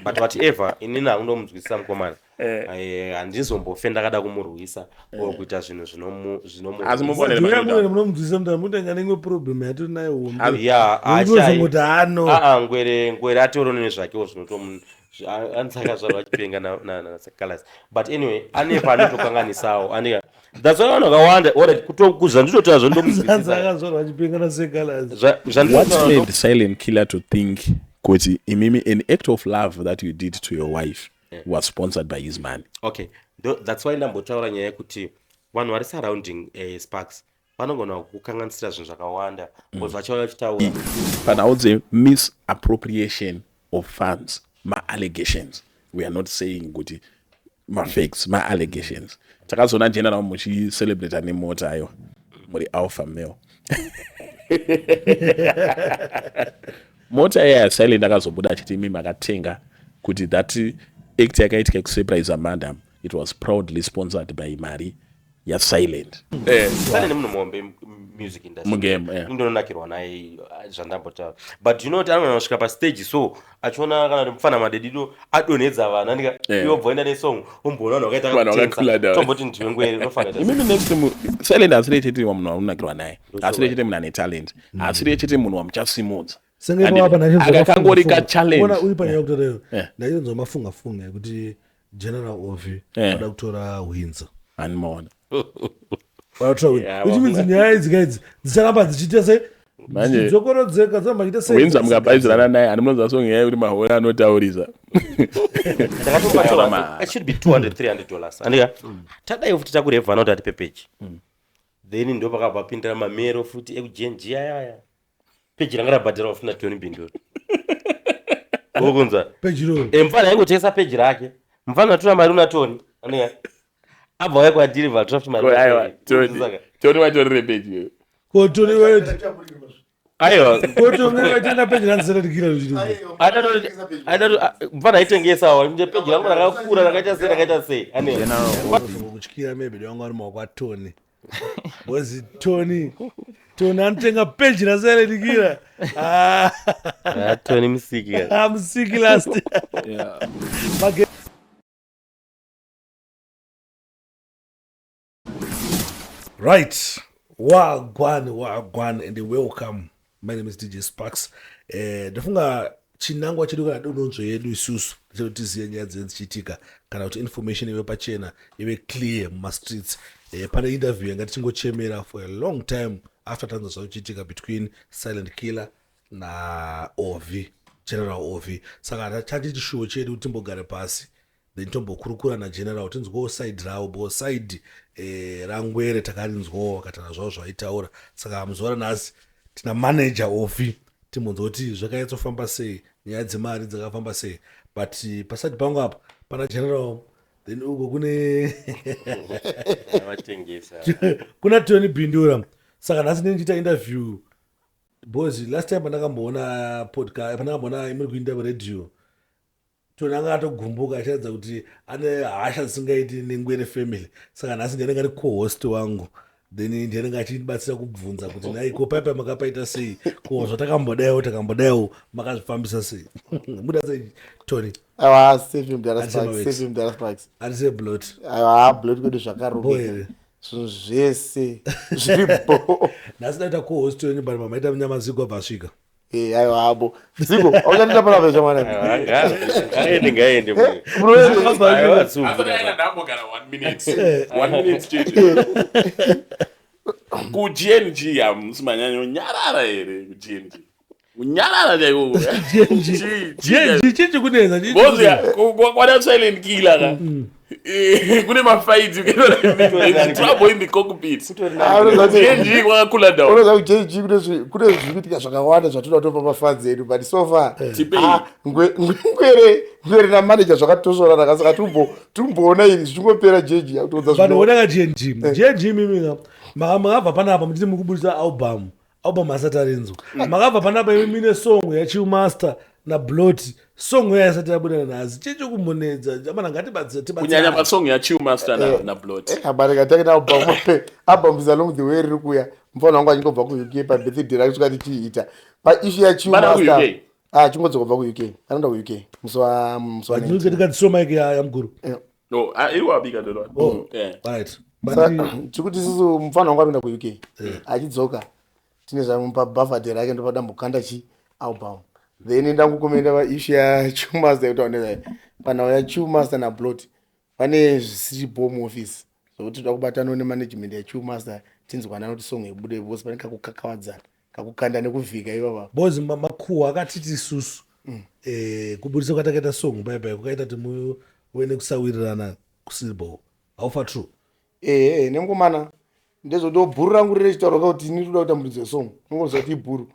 But whatever, inini hangundomunzwisisa mukomana. Eh, handizombofe ndakada kumurwisa or kuita zvinhu Asi zvinomu mubonere Mune madoda. munomudzisa mudhara mutanga neimwe problem yatori nayo hombe. Ya, Unozongoti hano. aa, Ngwere, Ngwere atoriwo nezvakewo zvinotomu anzi akazvarwa achipenga naSekalas. But anyway, ane paanotokanganisawo andika. That's why vanhu vakawanda, alright, zvandinotaura Zanzi zvandomunzwisisa. akazvarwa achipenga naSekalas. What Zvandinotaura made Silent Killer to think kuti imimi an act of love that you did to your wife was sponsored by his money? Okay, that's why ndambotaura nyaya yekuti vanhu vari surrounding Sparks vanogona kukanganisira zvinhu zvakawanda because vachauya vachitaura. Panhau dzemisappropriation of funds, ma-allegations, we are not saying kuti mafacts, ma-allegations. Takazoona General muchicelebrata nemota. Aiwa, muri alpha male. Mota iya, Silent akazobuda achiti imi makatenga, kuti that act yakaitika yekusurprise madam, it was proudly sponsored by mari yaSilent. Sane nemunhu muhombe music industry. Mugame, yeah. Ndononakirwa naye, zvandambotaura. But you know kuti anogona kusvika pastage so achiona kana kuti mufana Madedido adonhedza vanhu, andika, iwe bva oenda nesong, omboona vanhu vakaita Vanhu vakakula down. tomboti ndiwe Ngwere unofanira. Imimi next Silent asiri chete munhu waunakirwa naye, asiri chete munhu ane talent, asiri chete munhu wamuchasimudza. Senge papa Akakangori kachallenge. Uri panyaya yekutaura, ndachonzwa mafunga funga ekuti General Ovi vada kutora Windsor. Animaona. Vada kutora Windsor. Yeah, Which means nyaya idzi kaidzi dzicharamba dzichiita sei? Dzichidzokorodzeka, dziramba chiita sei? Windsor mukabaidzirana naye, ani munonzwa song yaya kuti mahora anotaurisa. Ndakatobatora, it should be 200 $300, andika. Tadai futi takurevhana kuti atipe peji, then ndo pakabva pindira mamero futi ekuGNG ayaya. Peji ranga rabhadharwa futi naTony Bindura, wokunzwa? Peji iroro. Mufana aingotengesa peji rake. Mufana atora mari una Tony, andika, abva waya kwadiri vatora futi mari. Aiwa, Tony, Tony watorere peji. Ko Tony wait. Aiwa. Ko Tony waitenga peji randiseretikira ruchiri. Mufana aitengesawo peji rangu rakakura, rakaita sei, rakaita sei, ane Kutyira maybe wanga uri maoko aTony. Because Tony anotenga peji raseretikira. Ah. Ah, Tony musiki. Musiki last. Right. Wagwan, wagwan, and welcome. My name is DJ Sparks. Ndafunga chinangwa chedu kana dononzvo yedu isusu ndechekuti tizive nyaya dzinenge dzichiitika, kana kuti information ive pachena, ive clear mumastreets. Pane interview yanga tichingochemera for a long time after tanzwa zvakuchiitika between Silent Killer naOvi, General Ovi. Saka chati chishuwo chedu kuti timbogare pasi, then tombokurukura naGeneral, tinzwewo side ravo, because side raNgwere takarinzwawo vakataura zvavo zvaitaura. Saka muzuva ranhasi tina manager Ovi, timbonzwa kuti zvakanyatsofamba sei, nyaya dzemari dzakafamba sei. But pasati pangu apa pana General, then uko kune Vatengesa. kuna Tony Bindura. Saka nhasi ndini ndichiita interview because last time pandakamboona podcast, pandakamboona imuri kuinda radio, Tony anga atogumbuka achiratidza kuti ane hasha dzisingaiti neNgwere family. Saka nhasi ndianenge ari co-host wangu, then ndianenge achibatsira kubvunza kuti nhai, ko paipa makapaita sei, ko zvatakambodaiwo takambodaiwo makazvifambisa sei, muda sei, Tony? Aiwa, safe mudhara. Handisema Sparks. wex. Safe mudhara Sparks. Handise blot. Aiwa, blot kwedu Bo zvakarongeka. Here? Zvinhu zvese zviri bo. Nhasi ndaita co-host wenyu, but mamaita munyamazigo abva asvika. Eh, aiwa, abo ziko auchandita panapa chamwana. Ngaende, ngaende. Aiwa, tsumbu. Ndambogara one minute, one minute chete. KuGNG hamusi manyanyonyarara here? KuGNG kunyarara chaiko. GNG chichi kunetsa? Bozia kwana Silent Killer ka. Kune mafights, trouble in the cockpit. GNG kwakakula down. Unoza kuJG kune zviri kuitika zvakawanda zvatoda kutopa mafans edu, but so far Tipei. ah, Ngwere namanager zvakatosvorana, saka tumboona iri zvichingopera, JG akutoudza. But onaka GNG, GNG mimika makabva panapa muchiti mukubudisa album, album asati arinzwa. Makabva panapa imi mine song yaChillmaster naBlot, song yayo isati yabuda nanhasi. Chichi kumbonetsa amana? Ngatibatsire. Kunyanya pasong yaChillmaster naBlot. Abarika take album, album is along the way, riri kuya. Mufana wangu achingobva kuUK pabirthday rake, kusvika tichiita paissue Mana yaChillmaster. kuUK? Ah, chingodzoka kubva kuUK, anoenda kuUK musi wa musi wa 19. Ndikadziso mike yamuguru. No, ah, iri wabika dolo. Oh. Yeah. Right. Saka, But tiri kuti isusu mufana wangu anoenda kuUK achidzoka tine zvamupa bhavhadhe rake ndopada mbokanda chi album, then ndangukomenda paissue yaChillMaster yekuti aone panhau yaChillMaster naBlot pane zvisiri bo muoffice zvokuti toda kubatanawo nemanagement yaChillMaster tinzwanana kuti song ibude because pane kakukakavadzana kakukanda nekuvhika ipapa. Boys, makuhwa akatiti isusu kubudisa kwatakaita song bye kukaita kuti muve nekusawirirana kusiribo. How far true? Ehe, nemukomana ndezvoti bhuru rangu riri chitauro kuti ini toda kuita muridzi wesong, unongoziva kuti ibhuru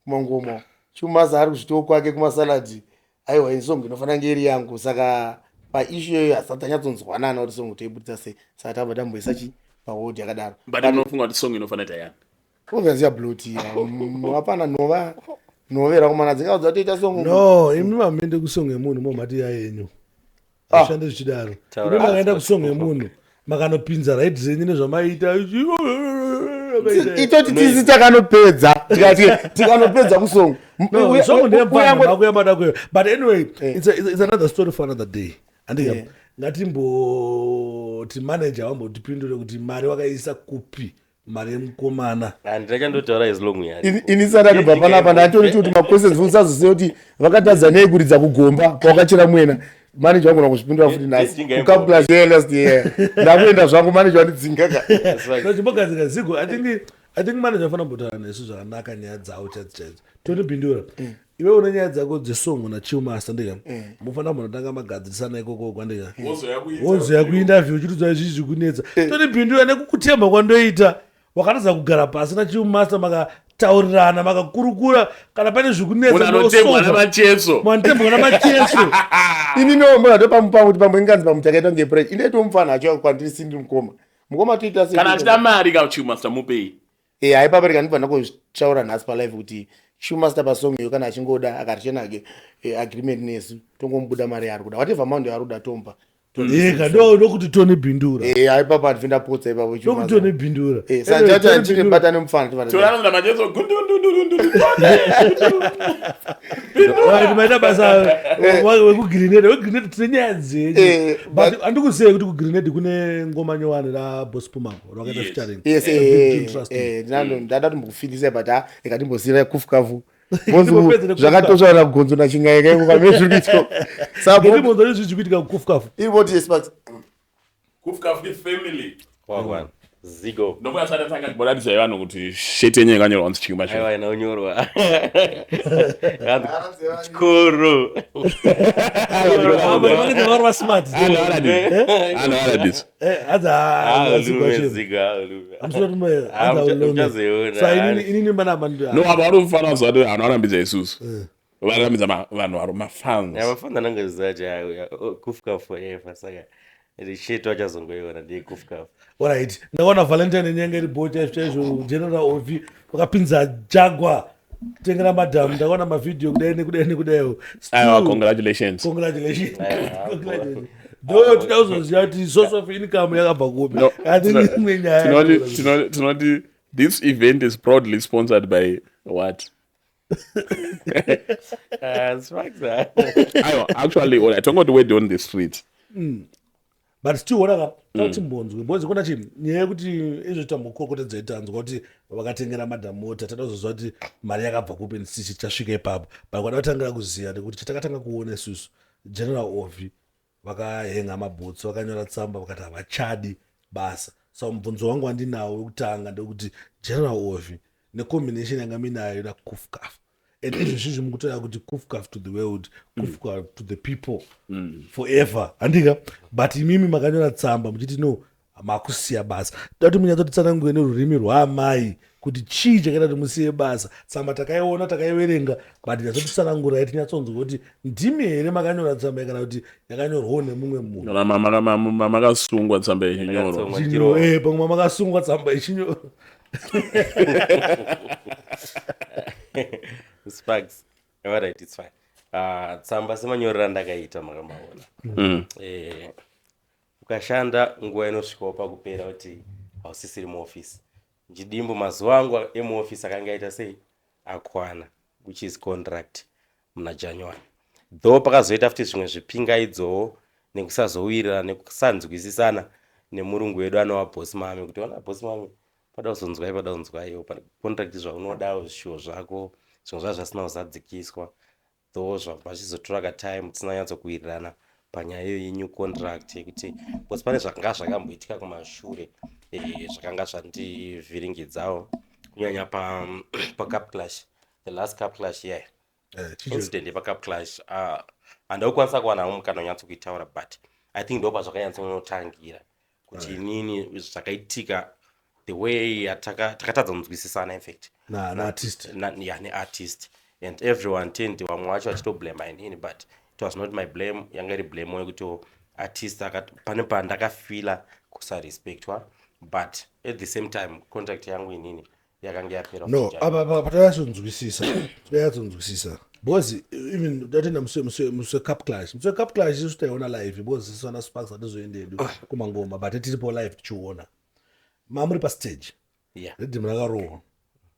kumangoma. ChillMaster ari kuzvitoo kwake kumasaladhi, aiwa, ini song inofanira kunge iri yangu. Saka paissue iyoyo hasati tanyatsonzwanana kuti song toibudisa sei, saka tabva tamboisa chi pahold yakadaro. But unofunga kuti song inofanira ita yani? Obviously yaBlot, hapana nhova nhovera kumana dzikaudza toita song. No, imi mamende kusong yemunhu momhati yayenyu. Ah. Hazvishande zvichidaro. Taura. Imi makaenda kusong yemunhu makanopinza right zenyu nezvamaita. Itoti tisi takanopedza, tikati tikanopedza kusong. No, song ndeyemfana makuyamada kuyo. But anyway, it's another story for another day. Andika ngatimboti manager wambotipindure kuti mari wakaisa kupi, mari yemukomana. Handinachandotaura as long yani. Ini sandatobva panapa ndatori kuti maquestions usazoziva kuti vakatadza nei kuridza kugomba kwakachera mwena. Manager wangu nakuzvipindura futi nhasi kucaplas year last year ndakuenda zvangu, manager wandidzinga ka. No, chimbogadzika zigo. I think manager afana kumbotaura nesu zvakanaka nyaya dzavo chaidzo chaidzo. Tonipindura iwe une nyaya dzako dzesong naChillMaster, ndika mufanira kumbonotanga magadzirisana ikoko kwandika, wozoya kuinterview uchitidzwa izvi zvikunetsa. Tonipindura nekukutemba kwandoita, wakatadza kugara pasi naChillMaster makataurirana makakurukura kana pane zvikunetsa? Munhu anotembwa namacheso. Manotembwa namacheso. Ini nomboda topamupa kuti pamwe inganzi pamwe takaita kunge pre indaito mufana acho kwandiri sindi mukoma, mukoma toita sei? Kana achida mari ka ChillMaster mupei. Eh, haipapa rikandibva ndakuzvitaura nhasi palive kuti ChillMaster pasong iyo kana achingoda akatichena agreement nesu, tongomubuda mari yaari kuda, whatever amount yaari kuda tomupa. Eka ndokuti Tony Bindura. Eh, haipapa handibvi ndapotsa ipapo. Ndokuti Tony Bindura. Eh, saka Anyway, ndichati Tony handine Bindura. bata nemufana. Toranonda macheso gundundundundundu. Right, maita basa wekugrenade, wegrenade tine nyaya dzenyu. But handikuzive kuti kugrenade kune ngoma nyowani raBoss Pumako rwakaita featuring. Yes. A big tune, trust me. Ndada kumbokufindisa but ha ikatimbosiyira kufukafu. Ndimbopedza nekufukafu. Zvakatosvara kugonzo nachingaika iko kamezviri kuitwa saka. Ngetimbonzwa izvi zviri kuitika kufukafu. Iripoti yesparks. Kufukafu family. Wagwan zigo. Ndokuya sati atanga kumboratidzai vanhu kuti sheti yenyu yakanyorwa kunzi chiyuma chino. Aiwa, inaonyorwa chikoro. Vari smart. Anoaradisa. Hanzi Alume zigo alume. Muchazoiona. Inini manapa. No, apa vari kufanira kuziva kuti vanhu varambidza isusu, varambidza vanhu vari mafans. Yavafana nangaziva kuti kufka forever, saka shetu achazongoiona ndiye kufka. Alright, ndakaona Valentine nyenge iri bo chaizvo chaizvo. General Ovi vakapinza Jagwa kutengera madhamu, ndakaona mavhidhiyo kudai nekudai nekudaiwo. Aiwa, congratulations. Congratulations. Aiwa. Congratulations. Ndoyo toda kuzoziva kuti source of income yakabva kupi. No, I think imwe nyaya. Tinoti this event is proudly sponsored by what? Sparks. Aiwa, actually, alright, tongoti word on the street. But still wonaka tautimbonzwe because kuna chi nyaya yekuti izvo tambokokotedza tanzwa kuti vakatengera madhamu mota, tada kuzoziva kuti mari yakabva kupi nisichi chasvika ipapo. But kwada kutangira kuziva nekuti chatakatanga kuona isusu, General Ovi vakahenga mabhutsu, vakanyora tsamba vakati havachadi basa. So mubvunzo wangu wandinawo wekutanga ndekuti General Ovi necombination yanga minayo nakufkaf and izvozvizvi mukutoya kuti kufkaf to the world, kufkaf to the people forever, handika? But imimi makanyora tsamba muchiti no, makusiya basa. Toda kuti munyatsotitsanangure nerurimi rwaamai kuti chii chakaita kuti musiye basa. Tsamba takaiona, takaiverenga, but nyatsotitsanangurai tinyatsonzwa kuti ndimi here makanyora tsamba iyi kana kuti yakanyorwawo nemumwe munhu. Kana makasungwa tsamba yechinyorwa. Yakasungwa. Chinyo- pamwe makasungwa tsamba ichinyorwa. Sparks, alright, it's fine. Tsamba semanyorero andakaita makamaona. Ukashanda nguva inosvikawo pakupera kuti hausisiri muofisi. Chidimbo, mazuva angu emuofisi akanga aita sei, akwana, which is contract. Muna January, though pakazoita futi zvimwe zvipingaidzowo nekusazowirirana, nekusanzwisisana nemurungu wedu anova Boss Mami, kuti ona Boss Mami, pada kuzonzwai, pada kunzwaiwo contract, zvaunoda, zvishuwo zvako, zvimwe zvazvo zvasina kuzadzikiswa, though zvabva zvichizotora katime tisina nyatsokuwirirana panyaya iyo yenew contract, yekuti because pane zvakanga zvakamboitika kumashure, zvakanga zvandivhiringidzawo, kunyanya pacup clash, the last cup clash, yeah. Incident yepacup clash, handakukwanisa kuwanawo mukana unyatsokuitaura, but I think ndo pazvakanyatsonotangira kuti inini zvakaitika, the way takatadza kunzwisisana, infact naartist. Ya, neartist, and everyone tend, vamwe vacho vachitoblama inini, but it was not my blame. Yanga iri blame yekuti artist pane pandakafila kusarespectwa, but at the same time contract yangu inini yakanga yapera. No, apa patanyatsoonzwisisa, tinonyatsonzwisisa, because even ndatenda musi wecup clash, musi wecup clash isu taiona live, because isu ana Sparks hatizoendedu kumangoma, but tiripo live tichiona mamuri pastage. Riddim rakarohwa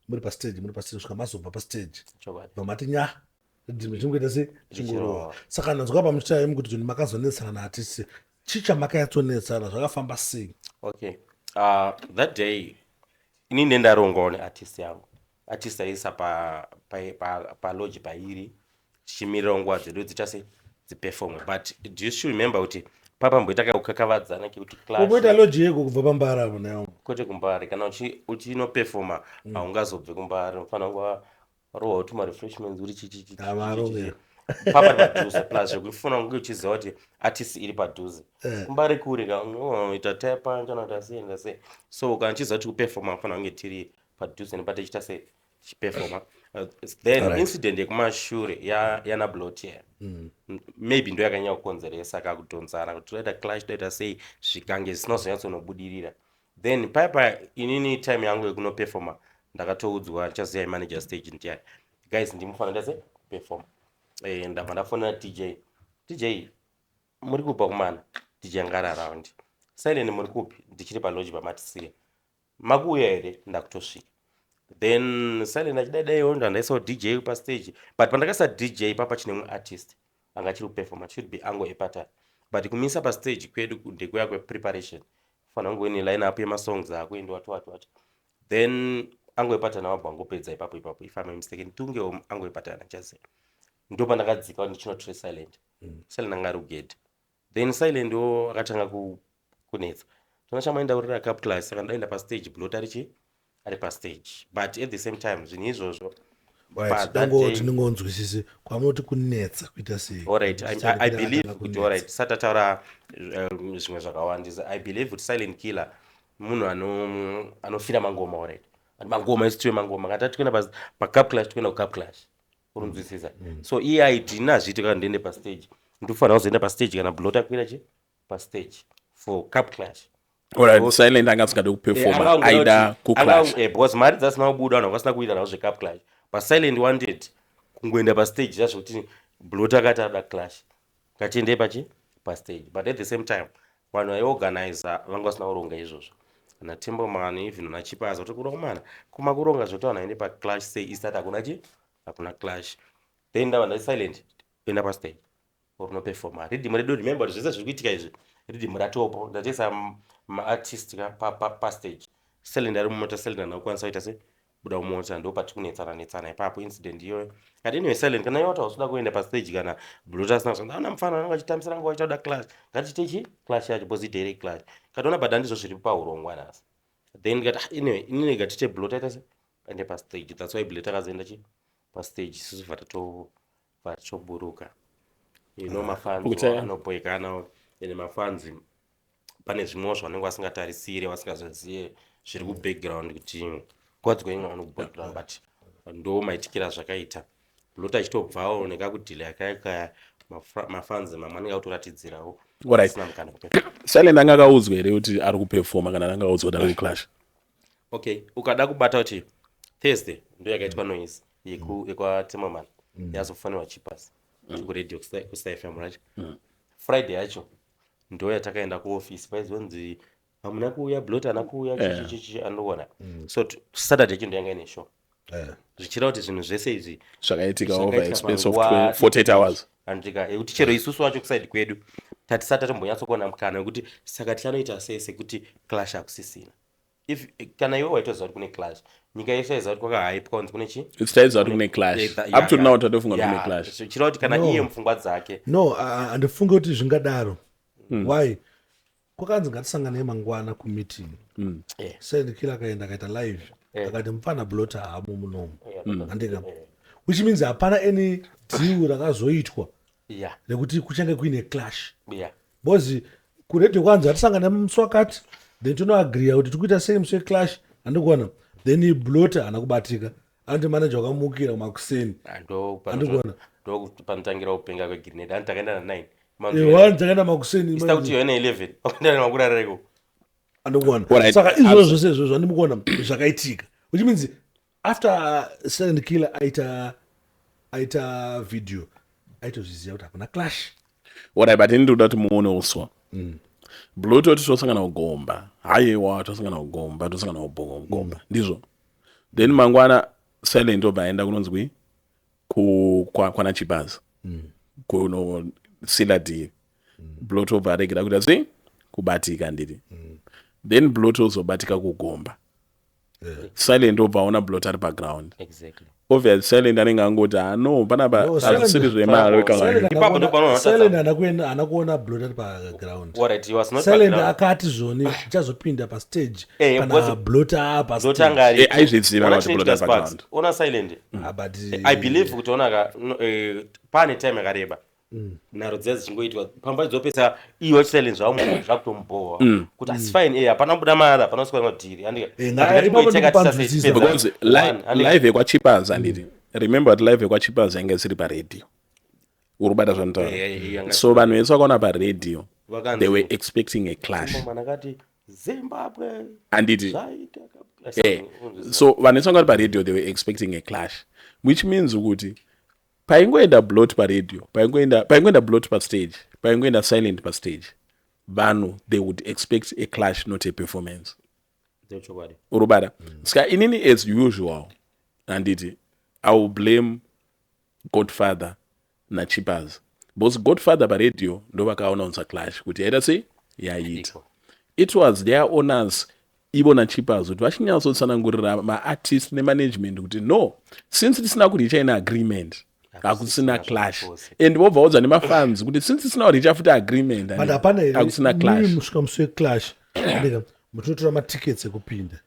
muri pastage, muri pastage kusvika mazobva pastage. Chokwadi. Bva mati nya, riddim richingoita se richingorohwa. Richirova. Saka ndanzwa pamuchitaimi kuti zvinhu makazonetsana naartist, chii chamakanyatsonesana, zvakafamba sei? Okay, that day inini ndendarongawo neartist yangu. Artist aisa palodge pairi, tichimirirawo nguva dzedu dziita se dziperformwe, but do you still remember kuti papamboita kakukakavadzana kekuti clash? Kumboita lodge yeko kubva pambara apo nayo? Kwete kumbare. Kana uchinopefoma haungazobve kumbare, unofanira kuva rohwa kuti marefreshments uri chichi. Havaronge. Papa padhuze, plus zvekufuna kunge uchiziva kuti artist iri padhuze. Kumbare kure ka, unoita tapa kana kuti asei ndasei, so kana uchiziva kuti kupefoma unofanira kunge tiri padhuze nepatichiita sei, tichipefoma. Then incident yekumashure yana Blotier maybe ndo yakanyanya kukonzeresa kakudhonzana kuti toita clash, toita sei, zvikange zvisina kuzonyatsonobudirira. Then paipa inini time yangu yekunopefoma ndakatoudzwa, ndichaziva manager stage ndiani, "Guys, ndimufanira ndase kupefoma." Ndabva ndafonera DJ, "DJ, muri kupa kumana?" DJ anga ari around. "Silent, muri kupi?" "Ndichiri palodge pamatisiya." "Makuuya here?" "Ndakutosvika." Then Silent achidaidaiwo, ndandaisawo DJ pastage, but pandakaisa DJ papa chine mumwe artist anga achiri kupefoma, should be Ango Epatara, but kumisa pastage kwedu ndekuya kwepreparation, fanira kunge uine line up yemasongs akuendiwa twati wacho. Then Ango Epatana wabva angopedza ipapo ipapo, if I'm mistaken, tungewo Ango Epatana chaziva. Ndo pandakadzika ndichinotre Silent. Silent anga ari kugedhi. Then Silent wo akatanga kunetsa, tona chamaendaurira cup clash, saka ndaenda pastage, Blot arichi ari pastage, but at the same time zvinhu izvozvo Right, tinongonzwisise kwamunoti kunetsa kuita sei. Alright, I believe kuti, alright, tisati tataura zvimwe zvakawandisa, I believe kuti Silent Killer munhu anofira mangoma. Alright, mangoma isu tiwe mangoma, kana tati kuenda pacup clash, tikuenda kucup clash, urunzwisisa? So iye aiti ini hazviiti kana ndiende pastage, ndinofanira kuzoenda pastage kana Blot akwira chi pastage for cup clash. Alright, Silent anga asingade kupefoma, aida kuclash. Because mari dzasina kubuda, vanhu vasina kuita navo zvecup clash, but Silent wanted kungoenda pastage zvazvokuti Blot akati ada clash, ngatiendei pachi pastage. But at the same time vanhu vaiorganiza vanga vasina kuronga izvozvo, naTimboman, even naChipaza, kuti kuda kumana kuma kuronga zvekuti vanhu vaende paclash sei isati hakuna chi hakuna clash. Then ndava ndati, "Silent, enda pastage rinopefoma riddim redu." Remember kuti zvese zviri kuitika izvi, riddim ratopo, ndatoisa maartist pastage, Silent ari mumota. Silent handina kukwanisa kuita se buda mumota, ndo pati kunetsana netsana ipapo, incident iyoyo. Kati anyway, Silent, kana iwe hausuda kuenda pastage kana Blot asina, ana mufana anenge achitambisira nguva achida clash, ngatiite chi clash yacho, because idirect clash. Katoona, but handizvo zviri paurongwa nhasi. Then ndikati, "Ah, anyway, inini ngatite Blot aita se aende pastage." That's why Blot akazoenda chi pastage, isusu bva tatoburuka. Mafans anobhoekana, ende mafans pane zvimwewo zvavanenge vasingatarisire, vasingazozive zviri kubackground, kuti what's going on kubackground, but ndo maitikira zvakaita. Blot achitobvawo nekakudhile kaya, mafans mamwe anenge akutoratidzirawo. Alright. Asina mukana kuperforma. Silent anga akaudzwa here kuti ari kupefoma, kana anga akaudzwa kuti ari kuclash? Okay, ukada kubata kuti Thursday ndo yakaitwa noise yekwaTemoman, yazofanirwa Chipas kuradio kuStar FM, right? Friday yacho ndo yatakaenda kuofisi, paizonzi hamuna kuuya, Blot haana kuuya, chichichichi, andoona. So Saturday yacho ndo yanga ine show. Zvichireva kuti zvinhu zvese izvi zvakaitika over a zvakaitika space of panguva 48 hours. Andika yekuti chero isusu wacho kuside kwedu tatisati tatombonyatsokuona mukana wekuti saka tichanoita sei sekuti clash hakusisina. If kana iwe waitoziva kuti kune clash, nyika yese yaiziva kuti kwakahypwa kunzi kune chi Taiziva kuti kune clash. Up to now tatofunga kuti kune clash. Zvichireva kuti kana No. iye mupfungwa dzake No, handifungi kuti zvingadaro. Why? Kwakanzi ngatisanganei mangwana kumeeting. Silent Killer akaenda, akaita live, akati mufana Blot haamo munomu, handika? Which means hapana any deal rakazoitwa rekuti kuchange kuine clash, because kuredhiyo kwanzi hatisangane musi wakati, then tonoagreea kuti tikuita sei musi weclash, handikuona? Then Blot haana kubatika, anoti manager wakamukira kumakuseni. Ah, ndo Handikuona. Ndo panotangira kupenga kwegrenade. Andi takaenda na9. One, takaenda makuseni. Isita kuti yoena 11 wakaenda nemakurareko. Andikuona. Alright. Saka izvozvo zvose izvozvo handimikuona zvakaitika, which means after Silent Killer aita video, aitozviziva kuti hakuna clash. Alright, but ini ndikuda kuti muone uswa Blue toti tosangana kugomba, haiwa, tosangana kugomba, tosangana kugomba, ndizvo. Then mangwana Silent obva aenda kunonzwi kwana Chipaz kunosila deal. Blot obva aregera kuita sei? Kubatika, ndiri. Then Blot ozobatika kugomba, Silent obva aona Blot ari paground. Obviously Silent anenge angoti, "Ah, no, panapa No, hazvisiri zvemari." Silent Ipapo ndo panoona Silent haana kuona Blot ari paground. Alright, he was not Silent paground. akati zvoni ndichazopinda pastage kana Blot apa. Blot anga ari. Eh, aizviziva Ona kuti chinoitika, Blot ari Sparks. paground. Ona Silent. Ah, but I believe kuti onaka no, pane time yakareba nharo dziya dzichingoitwa pamba dzopesa iwe Silent zvavo zvakutomubhowa kuti asi fine, hapana kubuda mari, hapana kuswa madhiri. Eh, ipapo ndikupanzwisisa. Because live yekwaChipas, handiti? Remember kuti live yekwaChipas yanga isiri paredhiyo, uri kubata zvanotaura? So vanhu vese vakaona paredhiyo, they were expecting a clash. Akati Zimbabwe Handiti? zvaita. So vanhu vese vanga vari paredhiyo, they were expecting a clash, which means kuti paingoenda Blot paredhiyo, paingoenda Blot pastage, paingoenda Silent pastage, vanhu they would expect a clash, not a performance. Ndechokwadi. Urubata? Saka inini, as usual, handiti, I will blame Godfather naChipas, because Godfather paredhiyo ndo vakaannounsa clash kuti yaita sei, yaita. It was their owners ivo naChipas kuti vachinyatsotsanangurira maartist nemanagement kuti no, since tisina kureacha ine agreement, hakusina clash. And vobva udza nemafans kuti since tisina kureacha futi agreement, But hapana here hakusina clash. Musvika musi weclash, andika, muchinotora matickets ekupinda,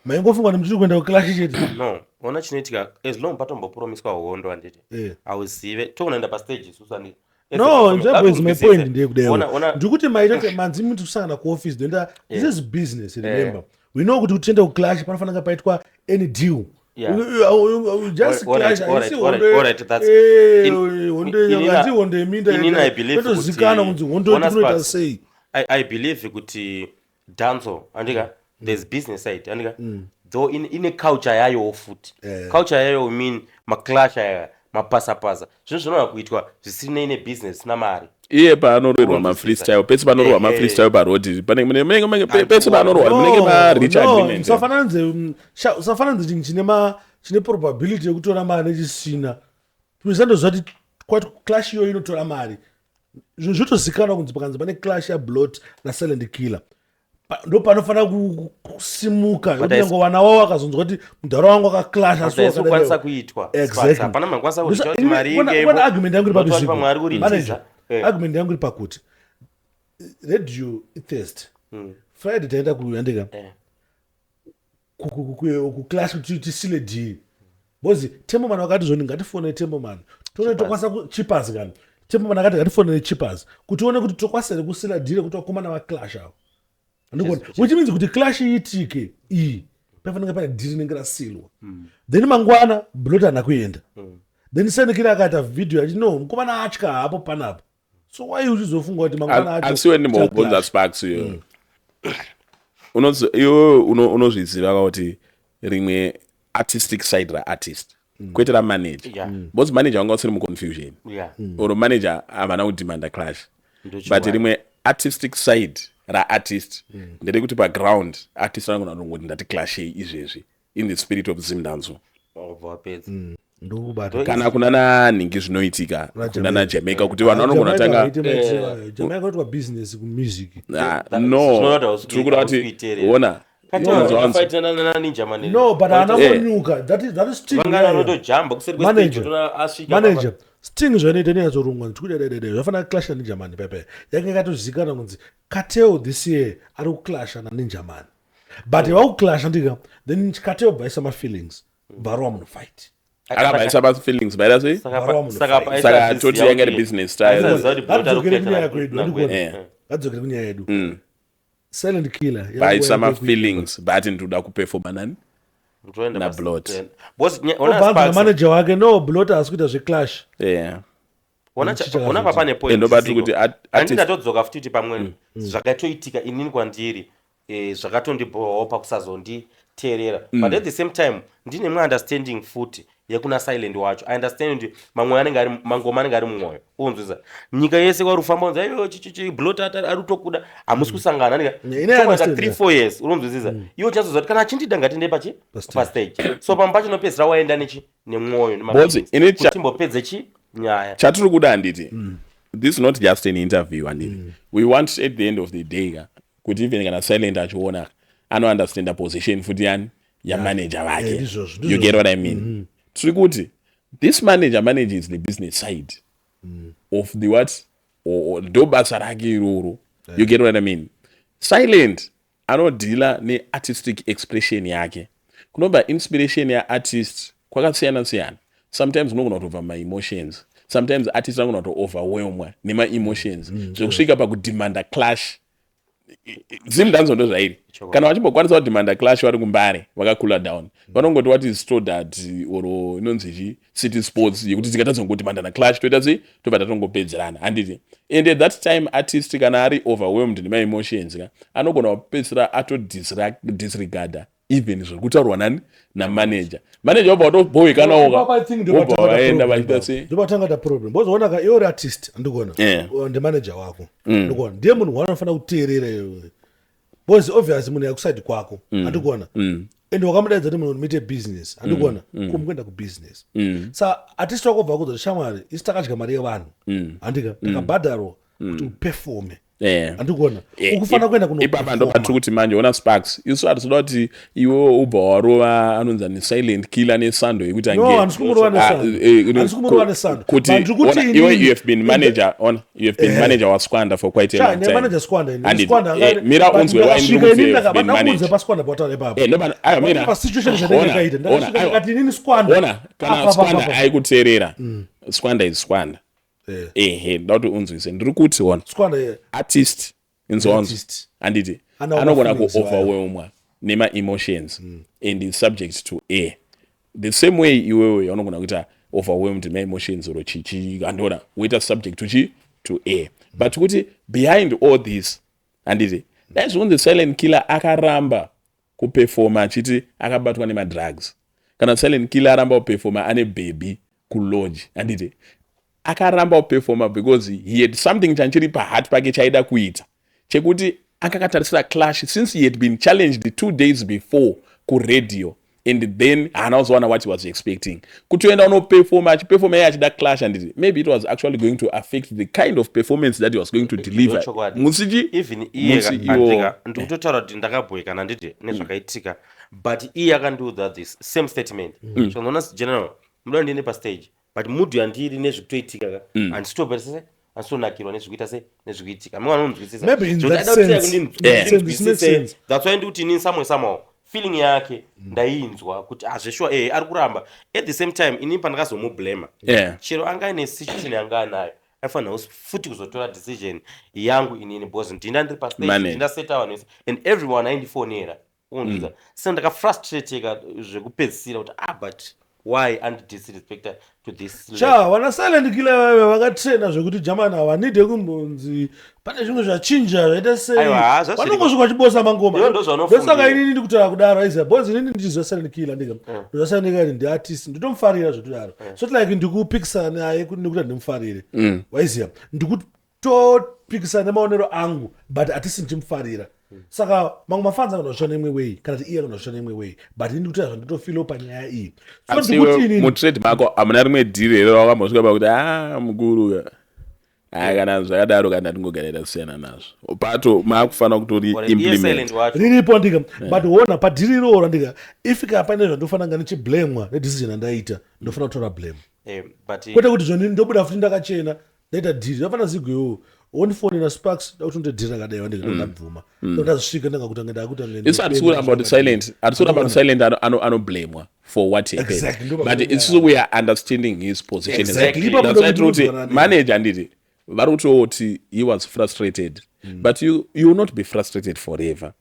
maingofunga kuti muchiri kuenda kuclash chete? No, ona chinoitika, as long patombopromiswa hondo, handiti? Hauzive tokunoenda pastage isusu, handiti? No, nzveboys, my point ndeyekudaio. Ona Ndikuti maita manzi muti kusangana kuoffice, ndoenda. This is business, remember. We know kuti kutienda kuclash panofanira paitwa any deal. Just clash haisi Alright, hondo, hondo yeminda. Inini I believe Totozikanwa kuti kunzi hondo ona tinoita Sparks, sei. I believe kuti dancehall, andika, there's business side, andika, though ine culture yayowo futi. Culture yayo mean maclash aya, mapasapasa, zvinhu zvinogona kuitwa zvisinei nebusiness, zvisina mari. Iye paanorwerwa Unonzwisisa. mafreestyle, pese panorwa mafreestyle parodi, pese panorwa munenge mareach agreement. Usafananidze chinhu chine probability yekutora mari nechisina. Zvandoziva kuti kwati clash iyoyo inotora mari, zvinhu zvotozikanwa kunzi pakanzi pane clash yaBlot naSilent Killer, ndo panofanira kusimuka But kunyange vana wavo akazonzwa kuti mudhara wangu akaclasha. But haisi kuitwa. Exactly. Hapana munhu angakwanisa kureacha kuti mari inge Ona, argument yangu iri Blot papi? pamwe ari kuritiza. Manager, argument yangu iri pakuti radio iThursday, Friday taenda kuyandika kuclash kuti tisile deal, because Temboman vakati zvoni ngatifonere Temboman tione tokwanisa Chipas kani Temboman akati ngatifonere Chipas kuti tione kuti tokwanisa here kusila deal kuti vakomana vaclash avo, andikuona? Which means kuti clash iitike iyi, paifanira pane deal rinenge rasilwa. Then mangwana Blot haana kuenda, then Silent Killer akaita video achiti no, mukomana atya hapo panapa. So why uchizofunga kuti mangwana acho Asiwe ndimbobvunza chaclash? Sparks, iyoyo iwewe unozviziva kuti rimwe artistic side raartist, kwete ramanager, because manager wanga usiri muconfusion, or manager havana kudemanda clash, Ndochiwani. but rimwe artistic side raartist nderekuti paground artist anogona kungoti ndati clashei izvezvi. in the spirit of Zimdancehall. Wabva wapedza. Ndokubata. Kana kuna nanhingi zvinoitika kuna naJamaica, kuti vanhu vanogona tanga Jamaica inoitwa business kumusic. Ah, Zvinoreva no, kuti tiri kuda hausi kuti kuiteerera. ona. Katafaitana naNinja Man. No, but haana kunyuka. That is Sting. Vangana Yeah. vanotojamba kuseri Manager. kwestage, otoona asvika. Manager Sting zvainoita inonyatsorongwa ndikudededede, zvafanira kuclasha Ninja Man pepe yange yakatozikanwa kunzi Kartel this year ari kuclasha naNinja Man, but vakuclasha ndika then Kartel bvaisa mafeelings, bvarova munhu fight. Akabvaisa mafeelings vaita sei? Varova munhu. Saka toti yanga iri business style. Ngatidzokere kunyaya yako yedu, andikuona. Ngatidzokere kunyaya yedu, Silent Killer. Vaisa mafeelings, but ndinoda kupefoma nani? NaBlot. Obvanza namanager wake, no, Blot haasi kuita zveclash. Ona, papane point. Endo bati kuti Handi ndatodzoka futi kuti pamwe zvakatoitika inini kwandiri, zvakatondibhowawo pakusazonditeerera, but at the same time ndine mwe understanding futi yekuna Silent wacho. I understand kuti mamwe anenge ari mangoma anenge ari mumwoyo, unzwisa nyika yese kwari kufamba unzi aiyo chichichi Blot ari kutokuda, hamusi kusangana. Yeah, ine I understand, 3 yeah. 4 years, unonzwisisa iwe uchazoziva kuti kana achindida ngatiende pachi pastage, so pamwe pacho unopedzisira waenda nechi nemwoyo. Bozi, ini kuti timbopedze chi nyaya. Chatiri kuda, handiti, this is not just an interview, handiti? We want at the end of the day ka kuti even kana Silent achiona, anounderstanda position futi yani yamanager vake. Ndizvozvo, You get what I mean? Tiri kuti this manager manages the business side of the what, or ndo basa rake iroro. You get what I mean? Silent anodeala neartistic expression yake. Kunobva inspiration yaartist kwakasiyana siyana. Sometimes unogona kutobva maemotions, sometimes artist anogona kuto-overwhelmwa nemaemotions zvekusvika pakudemanda clash. Zimdancehall ndo zvairi. Kana vachimbokwanisa kudemanda clash vari kuMbare vakacoola down, vanongoti what is Stodart or inonzi chi City Sports yekuti tikatadza kungodemandana clash, toita sei? Tobva tatongopedzerana, handiti? And at that time artist kana ari overwhelmed nemaemotions ka, anogona kupedzisira atodisregarda even zviri kutaurwa nani? Namanager. Manager wobva watobhowekanawoka, wobva waenda vachiita sei? Ndopatanga ta problem, bozoona ka iwe uri artist, andikuona, ndimanager wako, andikuona, ndiye munhu waanofanira kuteerera iwewe, because obviously munhu yakuside kwako, andikuona, and wakamudaidza kuti munhu muite business, andikuona, kumukuenda kubusiness. Sa artist wako bva kudza kuti shamwari, isi takadya mari yevanhu, handika, takabhadharwa kuti uperforme, andikuona, ukufanira kuenda Ipapa ndo patiri kuti manje ona Sparks, isu hatitoda kuti iwewe ubva warova anonzi neSilent Killer nesando yekuti No, handisi kumurova nesando. Handisi kumurova nesando. Kuti But ndiri kuti ona, iwe you have been manager on, you have been manager waSquanda for quite a long time. Manager Squanda. Handiti, mira unzwe why ndiri kuti you have been manager. PaSquanda pawataura ipapo. No, but aiwa, mira. Pasituation zvanenge Ona, kaita, ona, ndakasvika aiwa. ndikati inini Squanda Ona, kana Squanda aikuteerera, Squanda is Squanda. Ehe, ndoda kuti unzwise, ndiri kuti ona, Squanda, yeah. Artist inzwanzo, Artist. handiti, Anawo anogona ma-feelings. kuoverwhelmwa nema-emotions and is subject to air the same way iwewe yaunogona kuita overwhelmed nema-emotions or chichi, andiona, woita subject to chi to air. But kuti behind all this, handiti, dai zvikunzi Silent Killer akaramba kupefoma achiti akabatwa nemadrugs, kana Silent Killer aramba kupefoma ane baby kulodge, handiti, akaramba kupefoma because he had something chanchiri paheart pake chaida kuita, chekuti akakatarisira clash since he had been challenged 2 days before kuradio, and then haana kuzowana what he was expecting. Kutoenda unopefoma, achipefoma iye achida clash, handiti, maybe it was actually going to affect the kind of performance that he was going to deliver. Ndochokwadi. Musichi Even iye musi iwo ndikutotaura kuti ndakabhoekana, nditi nezvakaitika, but iye akandiudza this same statement. So ndinoona general muda ndiende pastage, but mood yandiri nezvikutoitika ka, handisitopesa, handisitonakirwa nezvikuita se nezvikuitika. Mumwe anonzwisisa. Maybe in that sense. In that sense, it makes sense. That's why ndikuti inini somewhere somehow feeling yake ndainzwa kuti azveshuwa ari kuramba. At the same time inini pandakazomublema, chero anga aine situation yanga anayo, aifanira futi kuzotora decision yangu inini, because ndinda ndiri pastage, Manage. ndindaseta vanhu vese and everyone aindifonera, unzwa. So ndakafrustrateka zvekupedzisira kuti ah, but why andidisrespecta to this level? Cha vana Silent Killer vaive vakatrena zvekuti jamani havanide kumbonzi pane zvimwe zvachinja zvaita sei. Aiwa, ha, zvazviri- Vanongosvika vachibosa mangoma. Ivo ndozvanofungira. Ndosaka inini ndikutaura kudaro aiziva, because inini ndichiziva Silent Killer, ndika ndoziva Silent Killer ndiartist, nditomufarira zvekudaro. So like ndikupikisana naye nekuti handimufarire, waiziva, ndikutopikisana nemaonero angu, but artist ndichimufarira. Saka mamwe mafans anogona kushanda neimwe way, kana kuti iye anogona kushanda neimwe way, but ini ndikuti zvanditofeela panyaya iyi. So Asi ndikuti iwe inini mutrade mako hamuna rimwe dhiri here wakambosvika pakuti a mukuru ka, ha, kana zvakadaro, kana tingogara tasiyana nazvo, pato maakufanira kutori Iye implement. Silent wacho. Riripo ndika, but wona padhiri iroro ndika, if ka pane zvandofanira nga ndichiblamwa nedecision yandaita, ndofanira kutora blame. But Kwete kuti zvoni ndobuda futi ndakachena, ndaita dhiri. Ndafana Zigo, wondifonera, "Sparks, ndakuti ndoita dhiri rakadai." Wandika, ndabvuma, ndazvisvika, ndangakutanga ndakutanga. Isu hatisi kuramba kuti Silent, hatisi kuramba kuti Silent anoblamwa for what happened. Exactly, ndo But isusu we are understanding his position. Exactly. Ipapo That's why tiri kuti ndokuti manager, handiti vari kutoti he was frustrated, but you will not be frustrated forever.